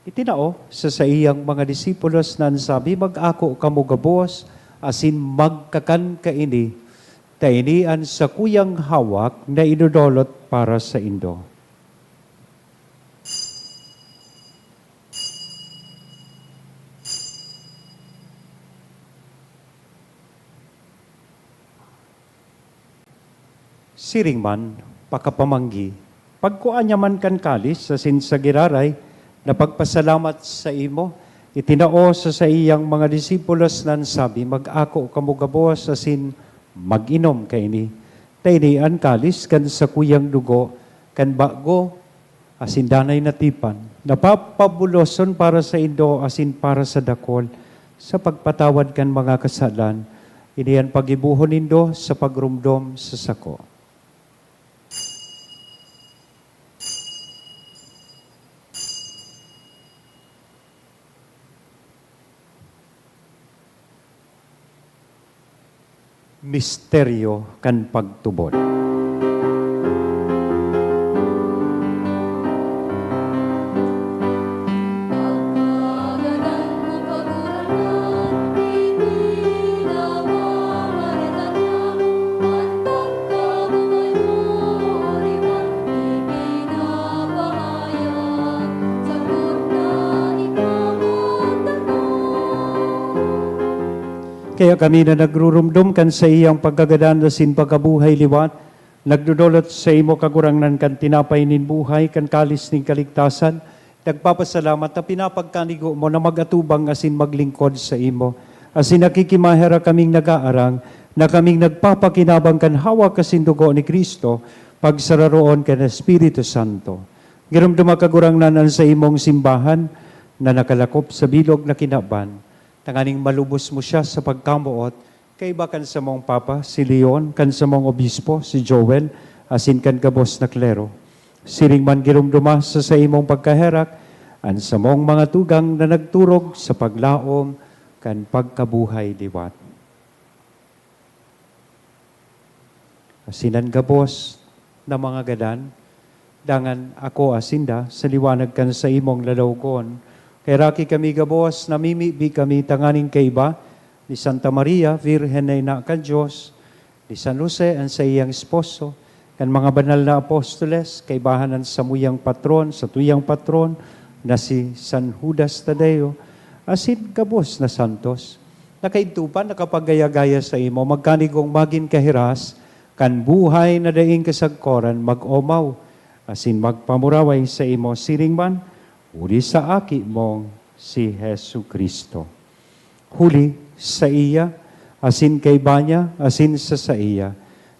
itinao sa saiyang mga disipulos na an sabi, "Mag-ako kamo gabos asin magkakan kaini, ta ini an sakuyang hawak na idodolot para saindo." Siring man, pakapamanggi, pagkua niya man kan kalis asin sa giraray na pagpasalamat saimo, itinao sa saiyang mga disipulos na an sabi, "Mag-ako kamo gabos asin mag-inom kaini. Ta ini an kalis kan sakuyang dugo kan bago asin danay na tipan, na papabuloson para saindo asin para sa dakul, sa pagpatawad kan mga kasalan. Ini an paggibohon nindo sa pagromdom sa sako." Misteryo kan pagtubod. Kaya kami na nagruromdom kan saiyang pagkagadan asin pagkabuhay liwat, nagdodolot saimo, Kagurangnan, kan tinapay nin buhay, kan kalis nin kaligtasan, Nagpapasalamat na pinapagkanigo mo na mag-atubang asin maglingkod saimo. Asin nakikimaherak kaming nag-aarang na kaming nagpapakinabang kan hawak asin dugo ni Cristo, pagsararoon kan Espiritu Santo. Giromdoma, Kagurangnan, an saimong simbahan na nakalakop sa bilog na kinaban, tanganing malubos mo siya sa pagkamoot, kaiba kan samong Papa, si Leon, kan samong Obispo, si Joel, asin kan gabos na klero. Siring man giromdoma sa saimong pagkaherak an samong mga tugang na nagturog sa paglaom kan pagkabuhay liwat. Asin an gabos na mga gadan, dangan akoa sinda sa liwanag kan saimong lalawgon. Kaheraki kami gabos, namimibi kami tanganing kaiba ni Santa Maria, Birhen na Ina kan Dios, ni San Jose, an saiyang esposo, kan mga banal na apostoles, kaibahan an samuyang patron, satuyang patron, na si San Judas Tadeo, asin gabos na santos. Nakaidto pa, nakapagaya-gaya saimo, magkanigong magin kahiras kan buhay na daing kasagkoran, mag-omaw asin magpamuraway saimo siring man, huli sa Aki mong si Jesu-Cristo. Huli saiya, asin kaiba niya, asin sa saiya,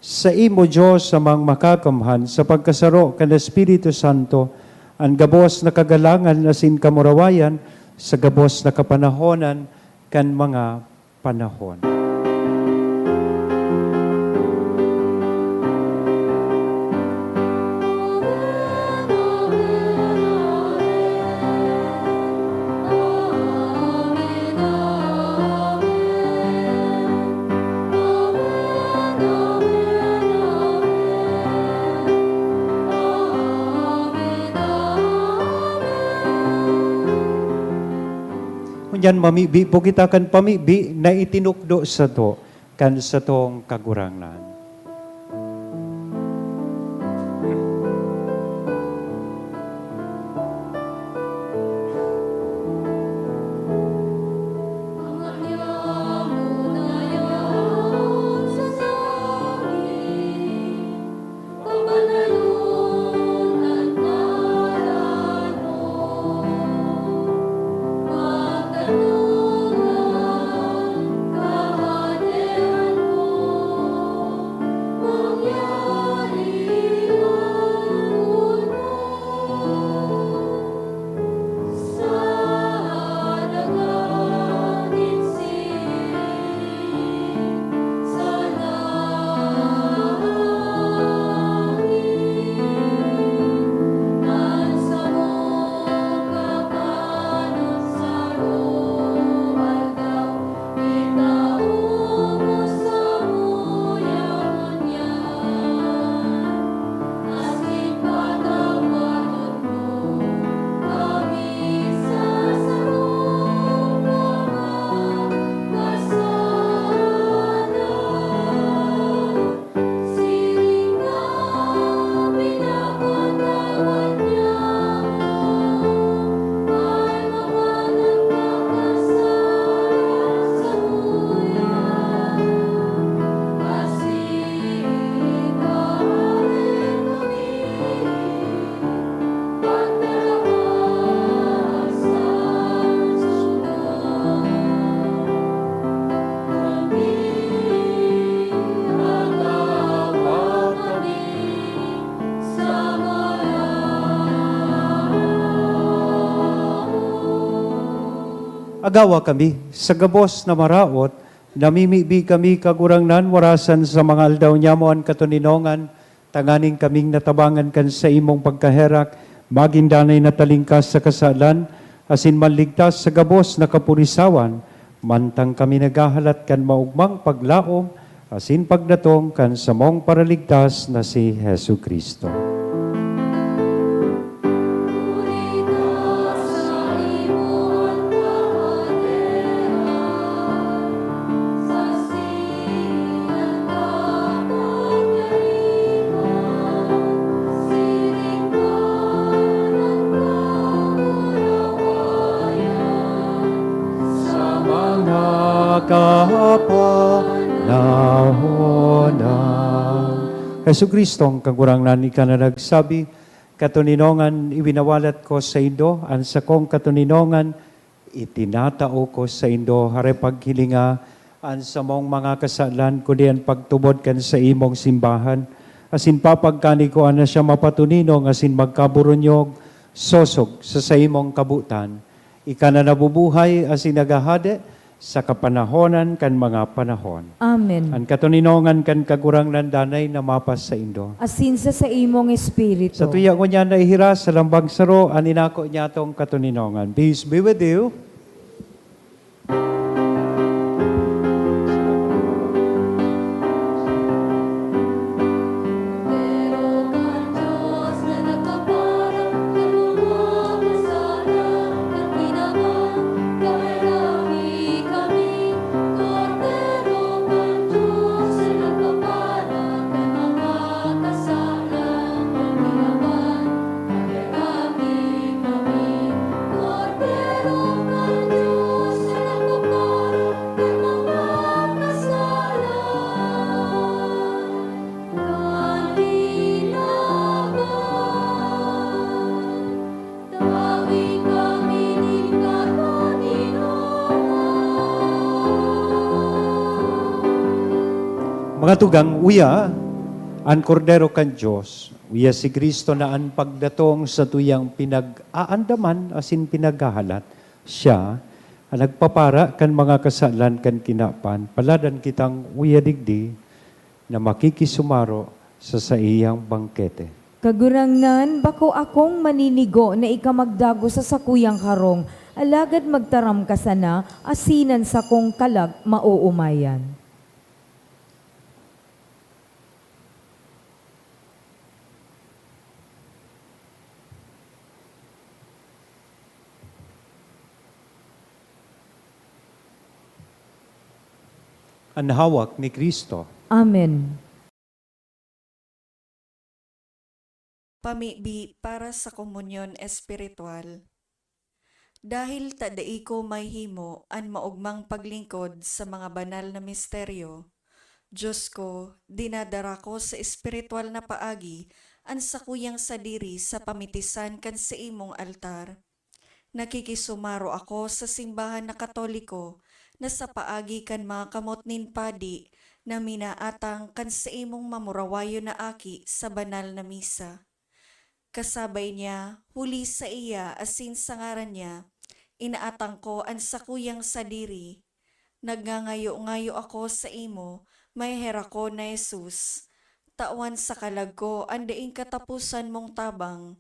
saimo, Dios Amang Makakamhan, sa pagkasaro kan Espiritu Santo, an gabos na kagalangan asin kamurawayan sa gabos na kapanahonan kan mga panahon. Ngunyan, mamibi po kita kan pamibi na itinukdo sato kan satong Kagurangnan. Agawa kami, sa gabos na maraot, namimibi kami, Kagurangnan, warasan sa mga aldaw nyamo an katoninongan, tanganing kaming natabangan kan saimong pagkaherak, magin danay na talingkas sa kasalan, asin manligtas sa gabos na kapurisawan, mantang kami naghahalat kan maogmang paglaom asin pagdatong kan samong Paraligtas na si Jesu-Cristo. Sa mga kapanahonan. Jesu-Cristo, ang Kagurangnan, ika na nagsabi, Katoninongan, iwinawalat ko saindo an sakong katoninongan, itinatao ko saindo. Hare paghilinga an samong mga kasalan, kundi an pagtubod kan saimong simbahan, asin papagkani ko na siya mapatoninong asin magkaburunyog, sosog sa saimong kabotan. Ika na nabubuhay asin naghahade sa kapanahonan kan mga panahon. Amen. An katoninongan kan Kagurangnan danay na mapasaindo. Asin sa saimong espiritu. Sa tuya ngunyan na ihiras sa lambang saro an inako niyatong katoninongan. Peace be with you. Mga tugang, uya, an Kordero kan Dios, uya si Cristo na an pagdatong sa tuyang pinag-aandaman asin pinaghahalat. Siya an nagpapara kan mga kasalan kan kinaban. Paladan kitang uya digdi na makikisumaro sa saiyang bangkete. Kagurangnan, bako akong maninigo na ika magdagos sa sakuyang karong, alagad magtaram ka sana, asin an sakong kalag maoomayan. An hawak ni Cristo. Amen. Pamibi para sa komunyon espiritual. Dahil ta dai ko mahimo an maogmang paglingkod sa mga banal na misteryo, Diyos ko, dinadara ko sa espiritual na paagi an sakuyang sadiri sa pamitisan kan saimong altar. Nakikisumaro ako sa simbahan na Katoliko na sa paagi kan mga kamot nin padi na minaatang kan saimong mamurawayon na aki sa banal na misa. Kasabay niya, huli saiya asin sa ngaran niya, inaatang ko an sakuyang sadiri. Nagngangayo-ngayo ako saimo, maheherakon na Jesus. Tawan sa kalag ko an daing kataposan mong tabang.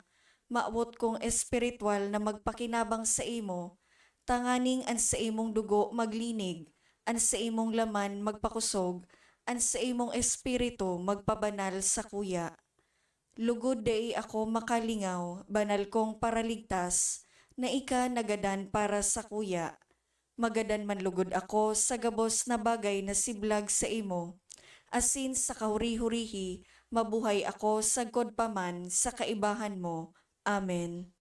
Mawot kong espiritual na magpakinabang saimo, tanganing an saimong dugo maglinig, an saimong laman magpakosog, an saimong espiritu magpabanal sakuya. Lugod dai ako makalingaw, banal kong Paraligtas, na ika nagadan para sakuya. Magadan man lugod ako sa gabos na bagay na siblag saimo, asin sa kahuri-hurihi mabuhay ako sagkod pa man sa kaibahan mo. Amen.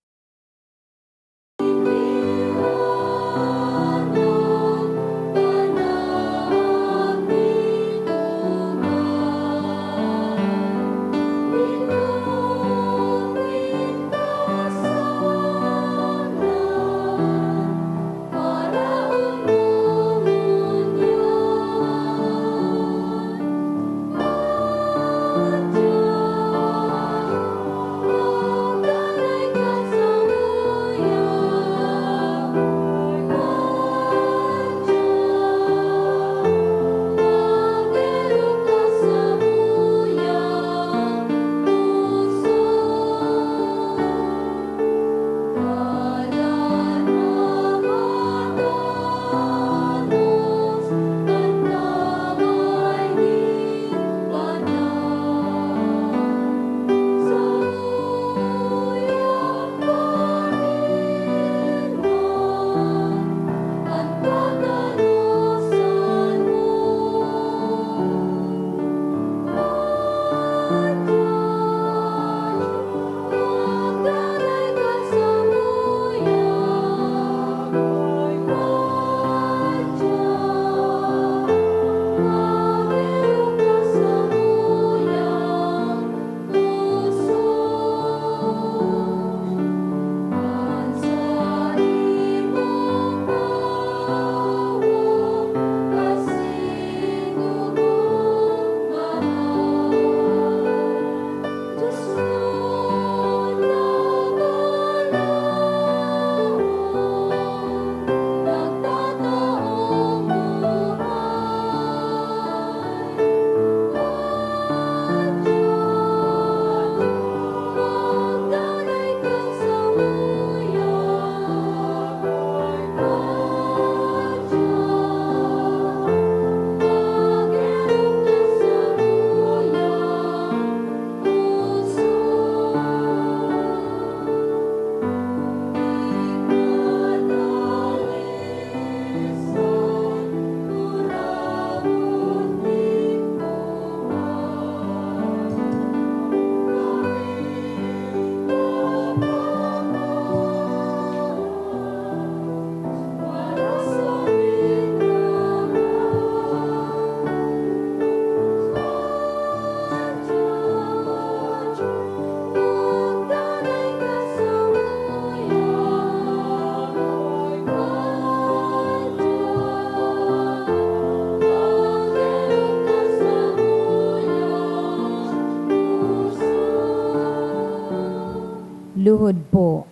Luhod po.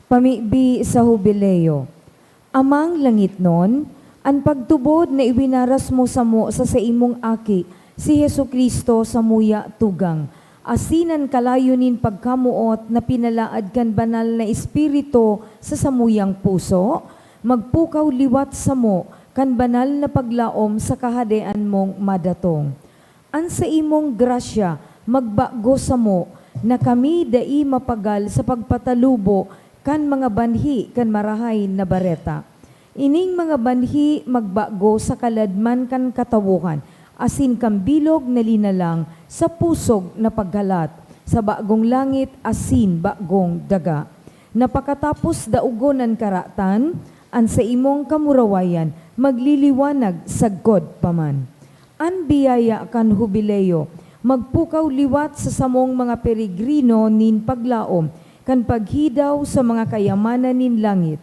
Pamibi sa Hubileo. Amang langitnon, an pagtubod na iwinaras mo samo sa saimong Aki, si Jesu-Cristo, samuya tugang, asin an kalayo nin pagkamoot na pinalaad kan Banal na Espiritu sa samuyang puso, magpukaw liwat samo kan banal na paglaom sa Kahadean mong madatong. An saimong grasya magbago samo, na kami dai mapagal sa pagpatalubo kan mga banhi kan Marahay na Bareta. Ining mga banhi magbago sa kaladman kan katawohan, asin kan bilog na linalang sa pusog na paghalat, sa bagong langit asin bagong daga, na pakatapos daogon an karatan, an saimong kamurawayan magliliwanag sagkod pa man. An biyaya kan Hubileo magpukaw liwat sa samong mga peregrino nin paglaom kan paghidaw sa mga kayamanan nin langit.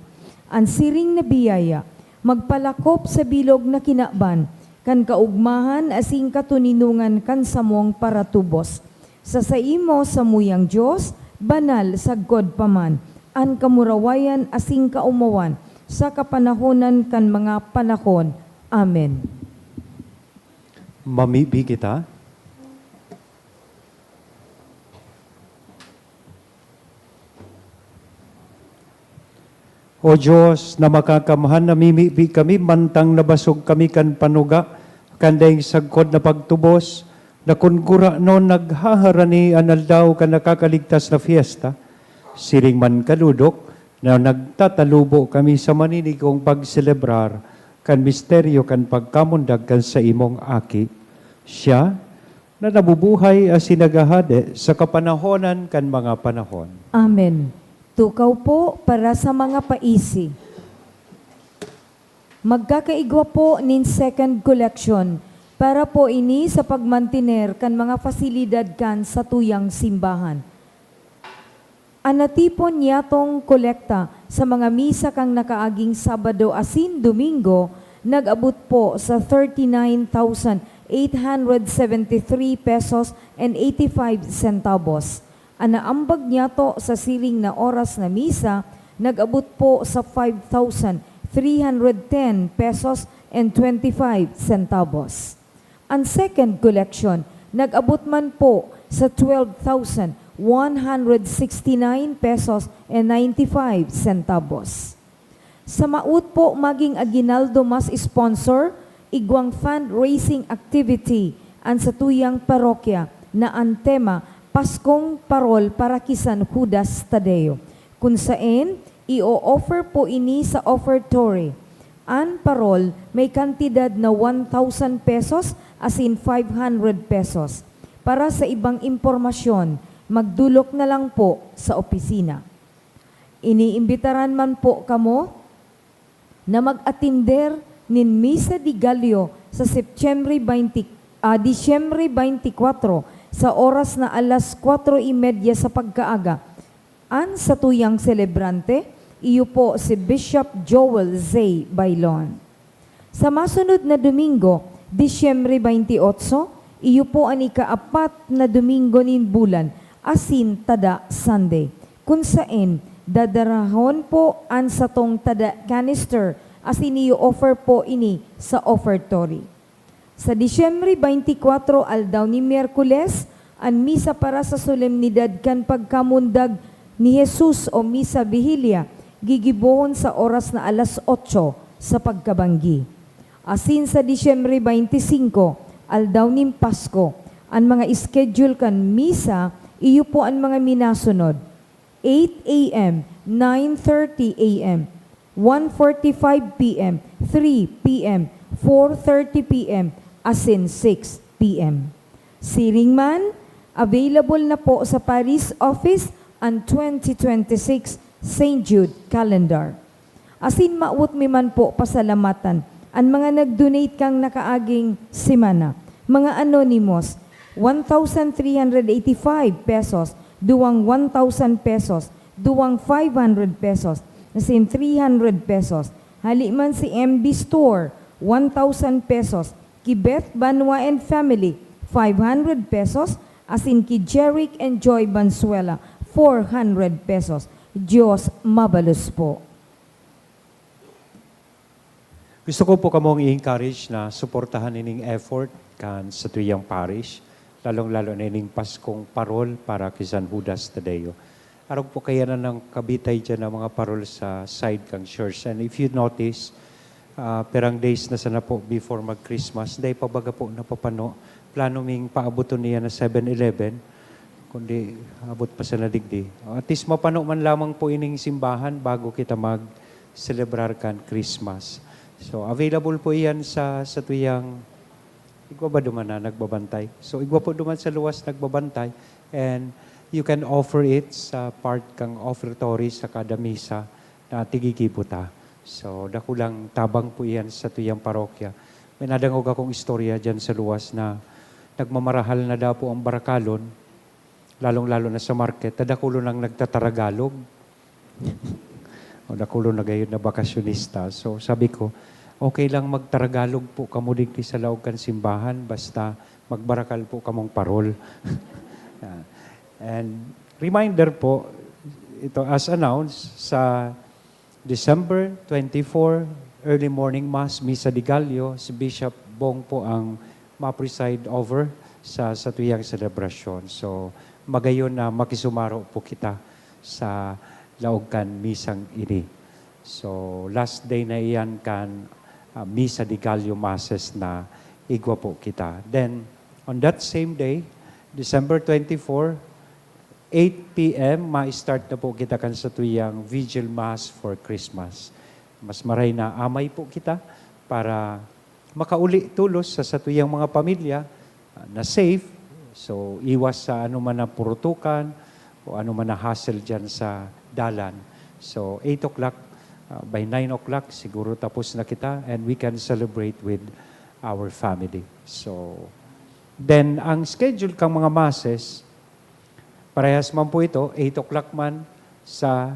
An siring na biyaya magpalakop sa bilog na kinaban kan kaogmahan asin katoninongan kan samong paratubos. Sa saimo, samuyang Dios, banal sagkod pa man an kamurawayan asin kaomawan sa kapanahonan kan mga panahon. Amen. Mamibi kita. O Dios na makakamhan, namimibi kami mantang nabasog kami kan panuga kan daing sagkod na pagtubos, na kun gurano naghaharani an aldaw kan nakakaligtas na fiesta, siring man kadodok na nagtatalubo kami sa maninigong pagselebrar kan misteryo kan pagkamundag kan saimong Aki. Siya na nabubuhay asin naghahade sa kapanahonan kan mga panahon. Amen. Tukaw po para sa mga paisi. Magkakaigwa po nin second collection para po ini sa pagmantiner kan mga fasilidad kan satuyang simbahan. An natipon niyatong kolekta sa mga misa kan nakaaging Sabado asin Domingo nag-abot po sa thirty-nine thousand eight hundred seventy-three pesos and eighty-five centavos. An naambag niyato sa siring na oras na misa nag-abot po sa five thousand three hundred ten pesos and twenty-five centavos. An second collection nag-abot man po sa twelve thousand one hundred sixty-nine pesos and ninety-five centavos. Sa maot po magin aguinaldo mas sponsor, igwang fundraising activity an satuyang parokya na an tema, Paskong Parol para ki San Judas Tadeo, kun saen i-o-offer po ini sa offertory. An parol may kantidad na one thousand pesos asin five hundred pesos. Para sa ibang impormasyon, magdolok na lang po sa opisina. Iniimbitaran man po kamo na mag-atender nin Misa de Gallo sa Setyembre twenty, ah, Disyembre twenty-four, sa oras na alas kwatro y media sa pagkaaga. An satuyang selebrante, iyo po si Bishop Joel Zay Bailon. Sa masunod na Domingo, Disyembre twenty-eight, iyo po an ikaapat na Domingo nin bulan, asin tada Sunday, kun saen dadarahon po an satong tada canister asin i-offer po ini sa offertory. Sa Disyembre twenty-four, aldaw nin Miyerkules, an misa para sa solemnidad kan pagkamundag ni Jesus o Misa Vigilia gigibohon sa oras na alas otso sa pagkabanggi. Asin sa Disyembre twenty-five, aldaw nin Pasko, an mga schedule kan misa iyo po an mga minasunod: eight a m, nine thirty a m, one forty-five p m, three p m, four thirty p m, asin six p m. Siring man, available na po sa Parish Office an twenty twenty-six Saint Jude Calendar. Asin mawot mi man po pasalamatan an mga nag-donate kan nakaaging semana, mga anonymous, one thousand three hundred eighty-five pesos, duwang one thousand pesos, duwang five hundred pesos, asin three hundred pesos. Hali man si M B Store, one thousand pesos, ki Beth Banwa and Family, five hundred pesos, asin ki Jeric and Joy Banzuela, four hundred pesos. Diyos mabalos po. Gusto ko po kamong i-encourage na suportahan ining effort kan satuyang parish, lalong-lalo na ining Paskong parol para ki San Judas Tadeo. Arog po kaya na nangkabitay dyan ang mga parol sa side kang church. And if you notice, ah, perang days na sana po before mag-Christmas, dai pa baga po napapano. Plano ming paaboton niya na seven eleven, kundi abot pa sana digdi. At least mapano man lamang po ining simbahan bago kita mag-celebrar kan Christmas. So, available po iyan sa, sa tuyang, igwa ba duman na nagbabantay? So, igwa po duman sa luwas nagbabantay, and you can offer it sa part kang offertory sa kada misa na tigigibo ta. So, dakulang tabang po iyan sa tuyang parokya. May nadangog akong istorya dyan sa luwas na nagmamarahal na daw po ang barakalon, lalong-lalo na sa market, na dakulo nang nagtataragalog. O dakulo na gayon na bakasyonista. So, sabi ko, "Okay lang magtaragalog po kamo digdi sa laog kan simbahan, basta magbarakal po kamong parol." Ah, and reminder po, ito, as announced, sa December twenty-four, early morning mass, Misa de Gallo, si Bishop Bong po ang ma-preside over sa satuyang selebrasyon. So, magayon na makisumaro po kita sa laog kan misang ini. So, last day na iyan kan, ah, Misa de Gallo Masses na igwa po kita. Then, on that same day, December twenty-four, eight P M, ma-start na po kita kan satuyang Vigil Mass for Christmas. Mas maray na amay po kita para makauli tolos sa satuyang mga pamilya, ah, na safe. So, iwas sa anuman na purutukan o anuman na hassle dyan sa dalan. So, eight o'clock, ah, by nine o'clock, siguro tapos na kita and we can celebrate with our family. So, then, ang schedule kang mga masses, parehas man po ito, eight o'clock man sa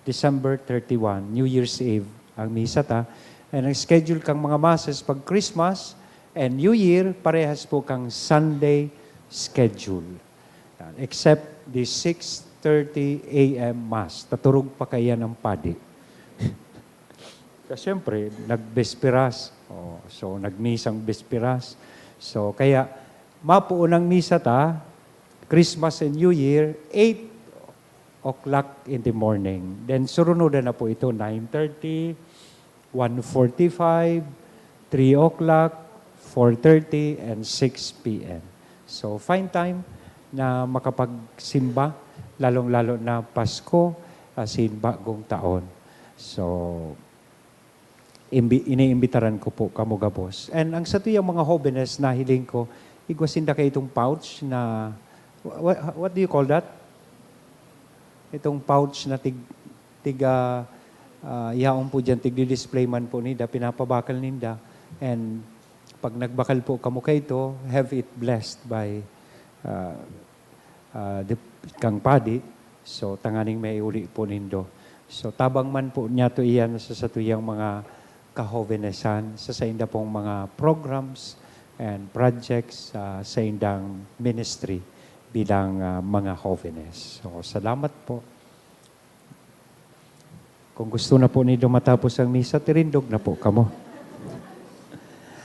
December thirty-one, New Year's Eve, ang misa ta. And ang schedule kang mga masses pag Christmas and New Year, parehas po kang Sunday schedule. Except the six thirty A M Mass. Taturog pa kaya ng padi. Kasi siyempre, nagbesperas. Oh, so, nagmisang besperas. So, kaya, mapuon ang misa ta, Christmas and New Year, eight o'clock in the morning. Then, surunudan na po ito, nine thirty, one forty-five, three o'clock, four thirty, and six P M. So, find time na makapagsimba, lalong-lalo na Pasko, asin Bagong Taon. So, imbi-, iniimbitaran ko po kamo gabos. And ang satuyang mga hobenes, nahiling ko, igwa sinda kay itong pouch na, wha-, wha-, what do you call that? Itong pouch na tig-, tiga, ah, yaon po diyan, tigdi-display man po ninda, pinapabakal ninda. And pag nagbakal po kamo kaito, have it blessed by, ah, ah, the, kang padi. So, tanganing maiuli po nindo. So, tabang man po niyato iyan sa satuyang mga kahobenesan, sa sainda pong mga programs and projects, ah, saindang ministry bilang, ah, mga hobenes. So, salamat po. Kung gusto na po nindo matapos ang misa, tirindog na po kamo.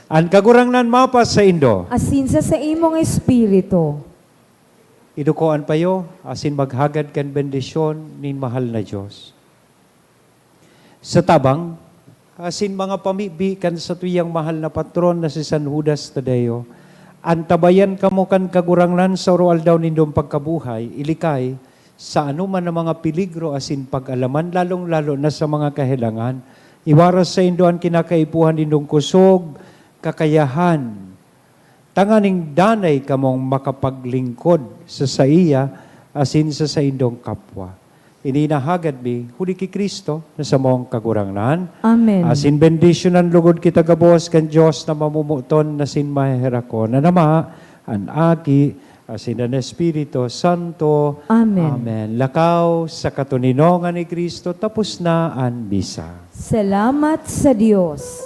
An Kagurangnan mapasaindo. Asin sa saimong espiritu. Iduko an payo, asin maghagad kan bendisyon nin mahal na Dios. Sa tabang, asin mga pamibi kan satuyang mahal na patron na si San Judas Tadeo, antabayan kamo kan Kagurangnan sa oro-aldaw nindong pagkabuhay, ilikay, sa anoman na mga peligro asin pag-alaman, lalong-lalo na sa mga kahelangan, iwaras saindo an kinakaipuhan nindong kusog, kakayahan, tanganing danay kamong makapaglingkod sa saiya asin sa saindong kapwa. Ini nahagad mi huli ki Cristo na samong Kagurangnan. Amen. Asin bendisyonan logod kita gabos kan Dios na mamomoton asin maheherakon, an Ama, an Aki, asin an Espiritu Santo. Amen. Amen. Lakaw sa katoninongan ni Cristo, tapos na an misa. Salamat sa Dios.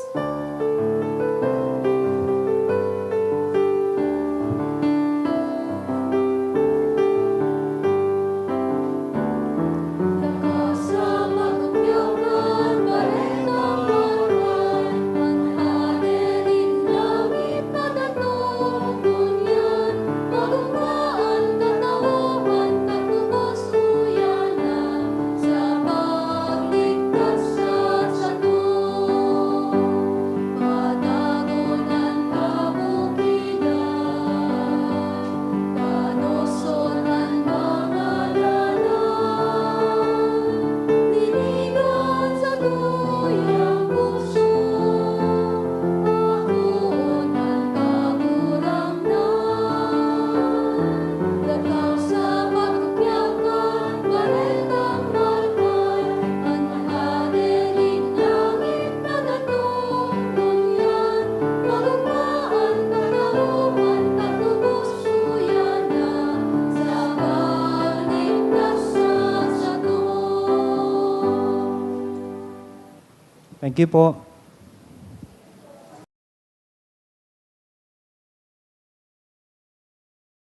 Thank you po.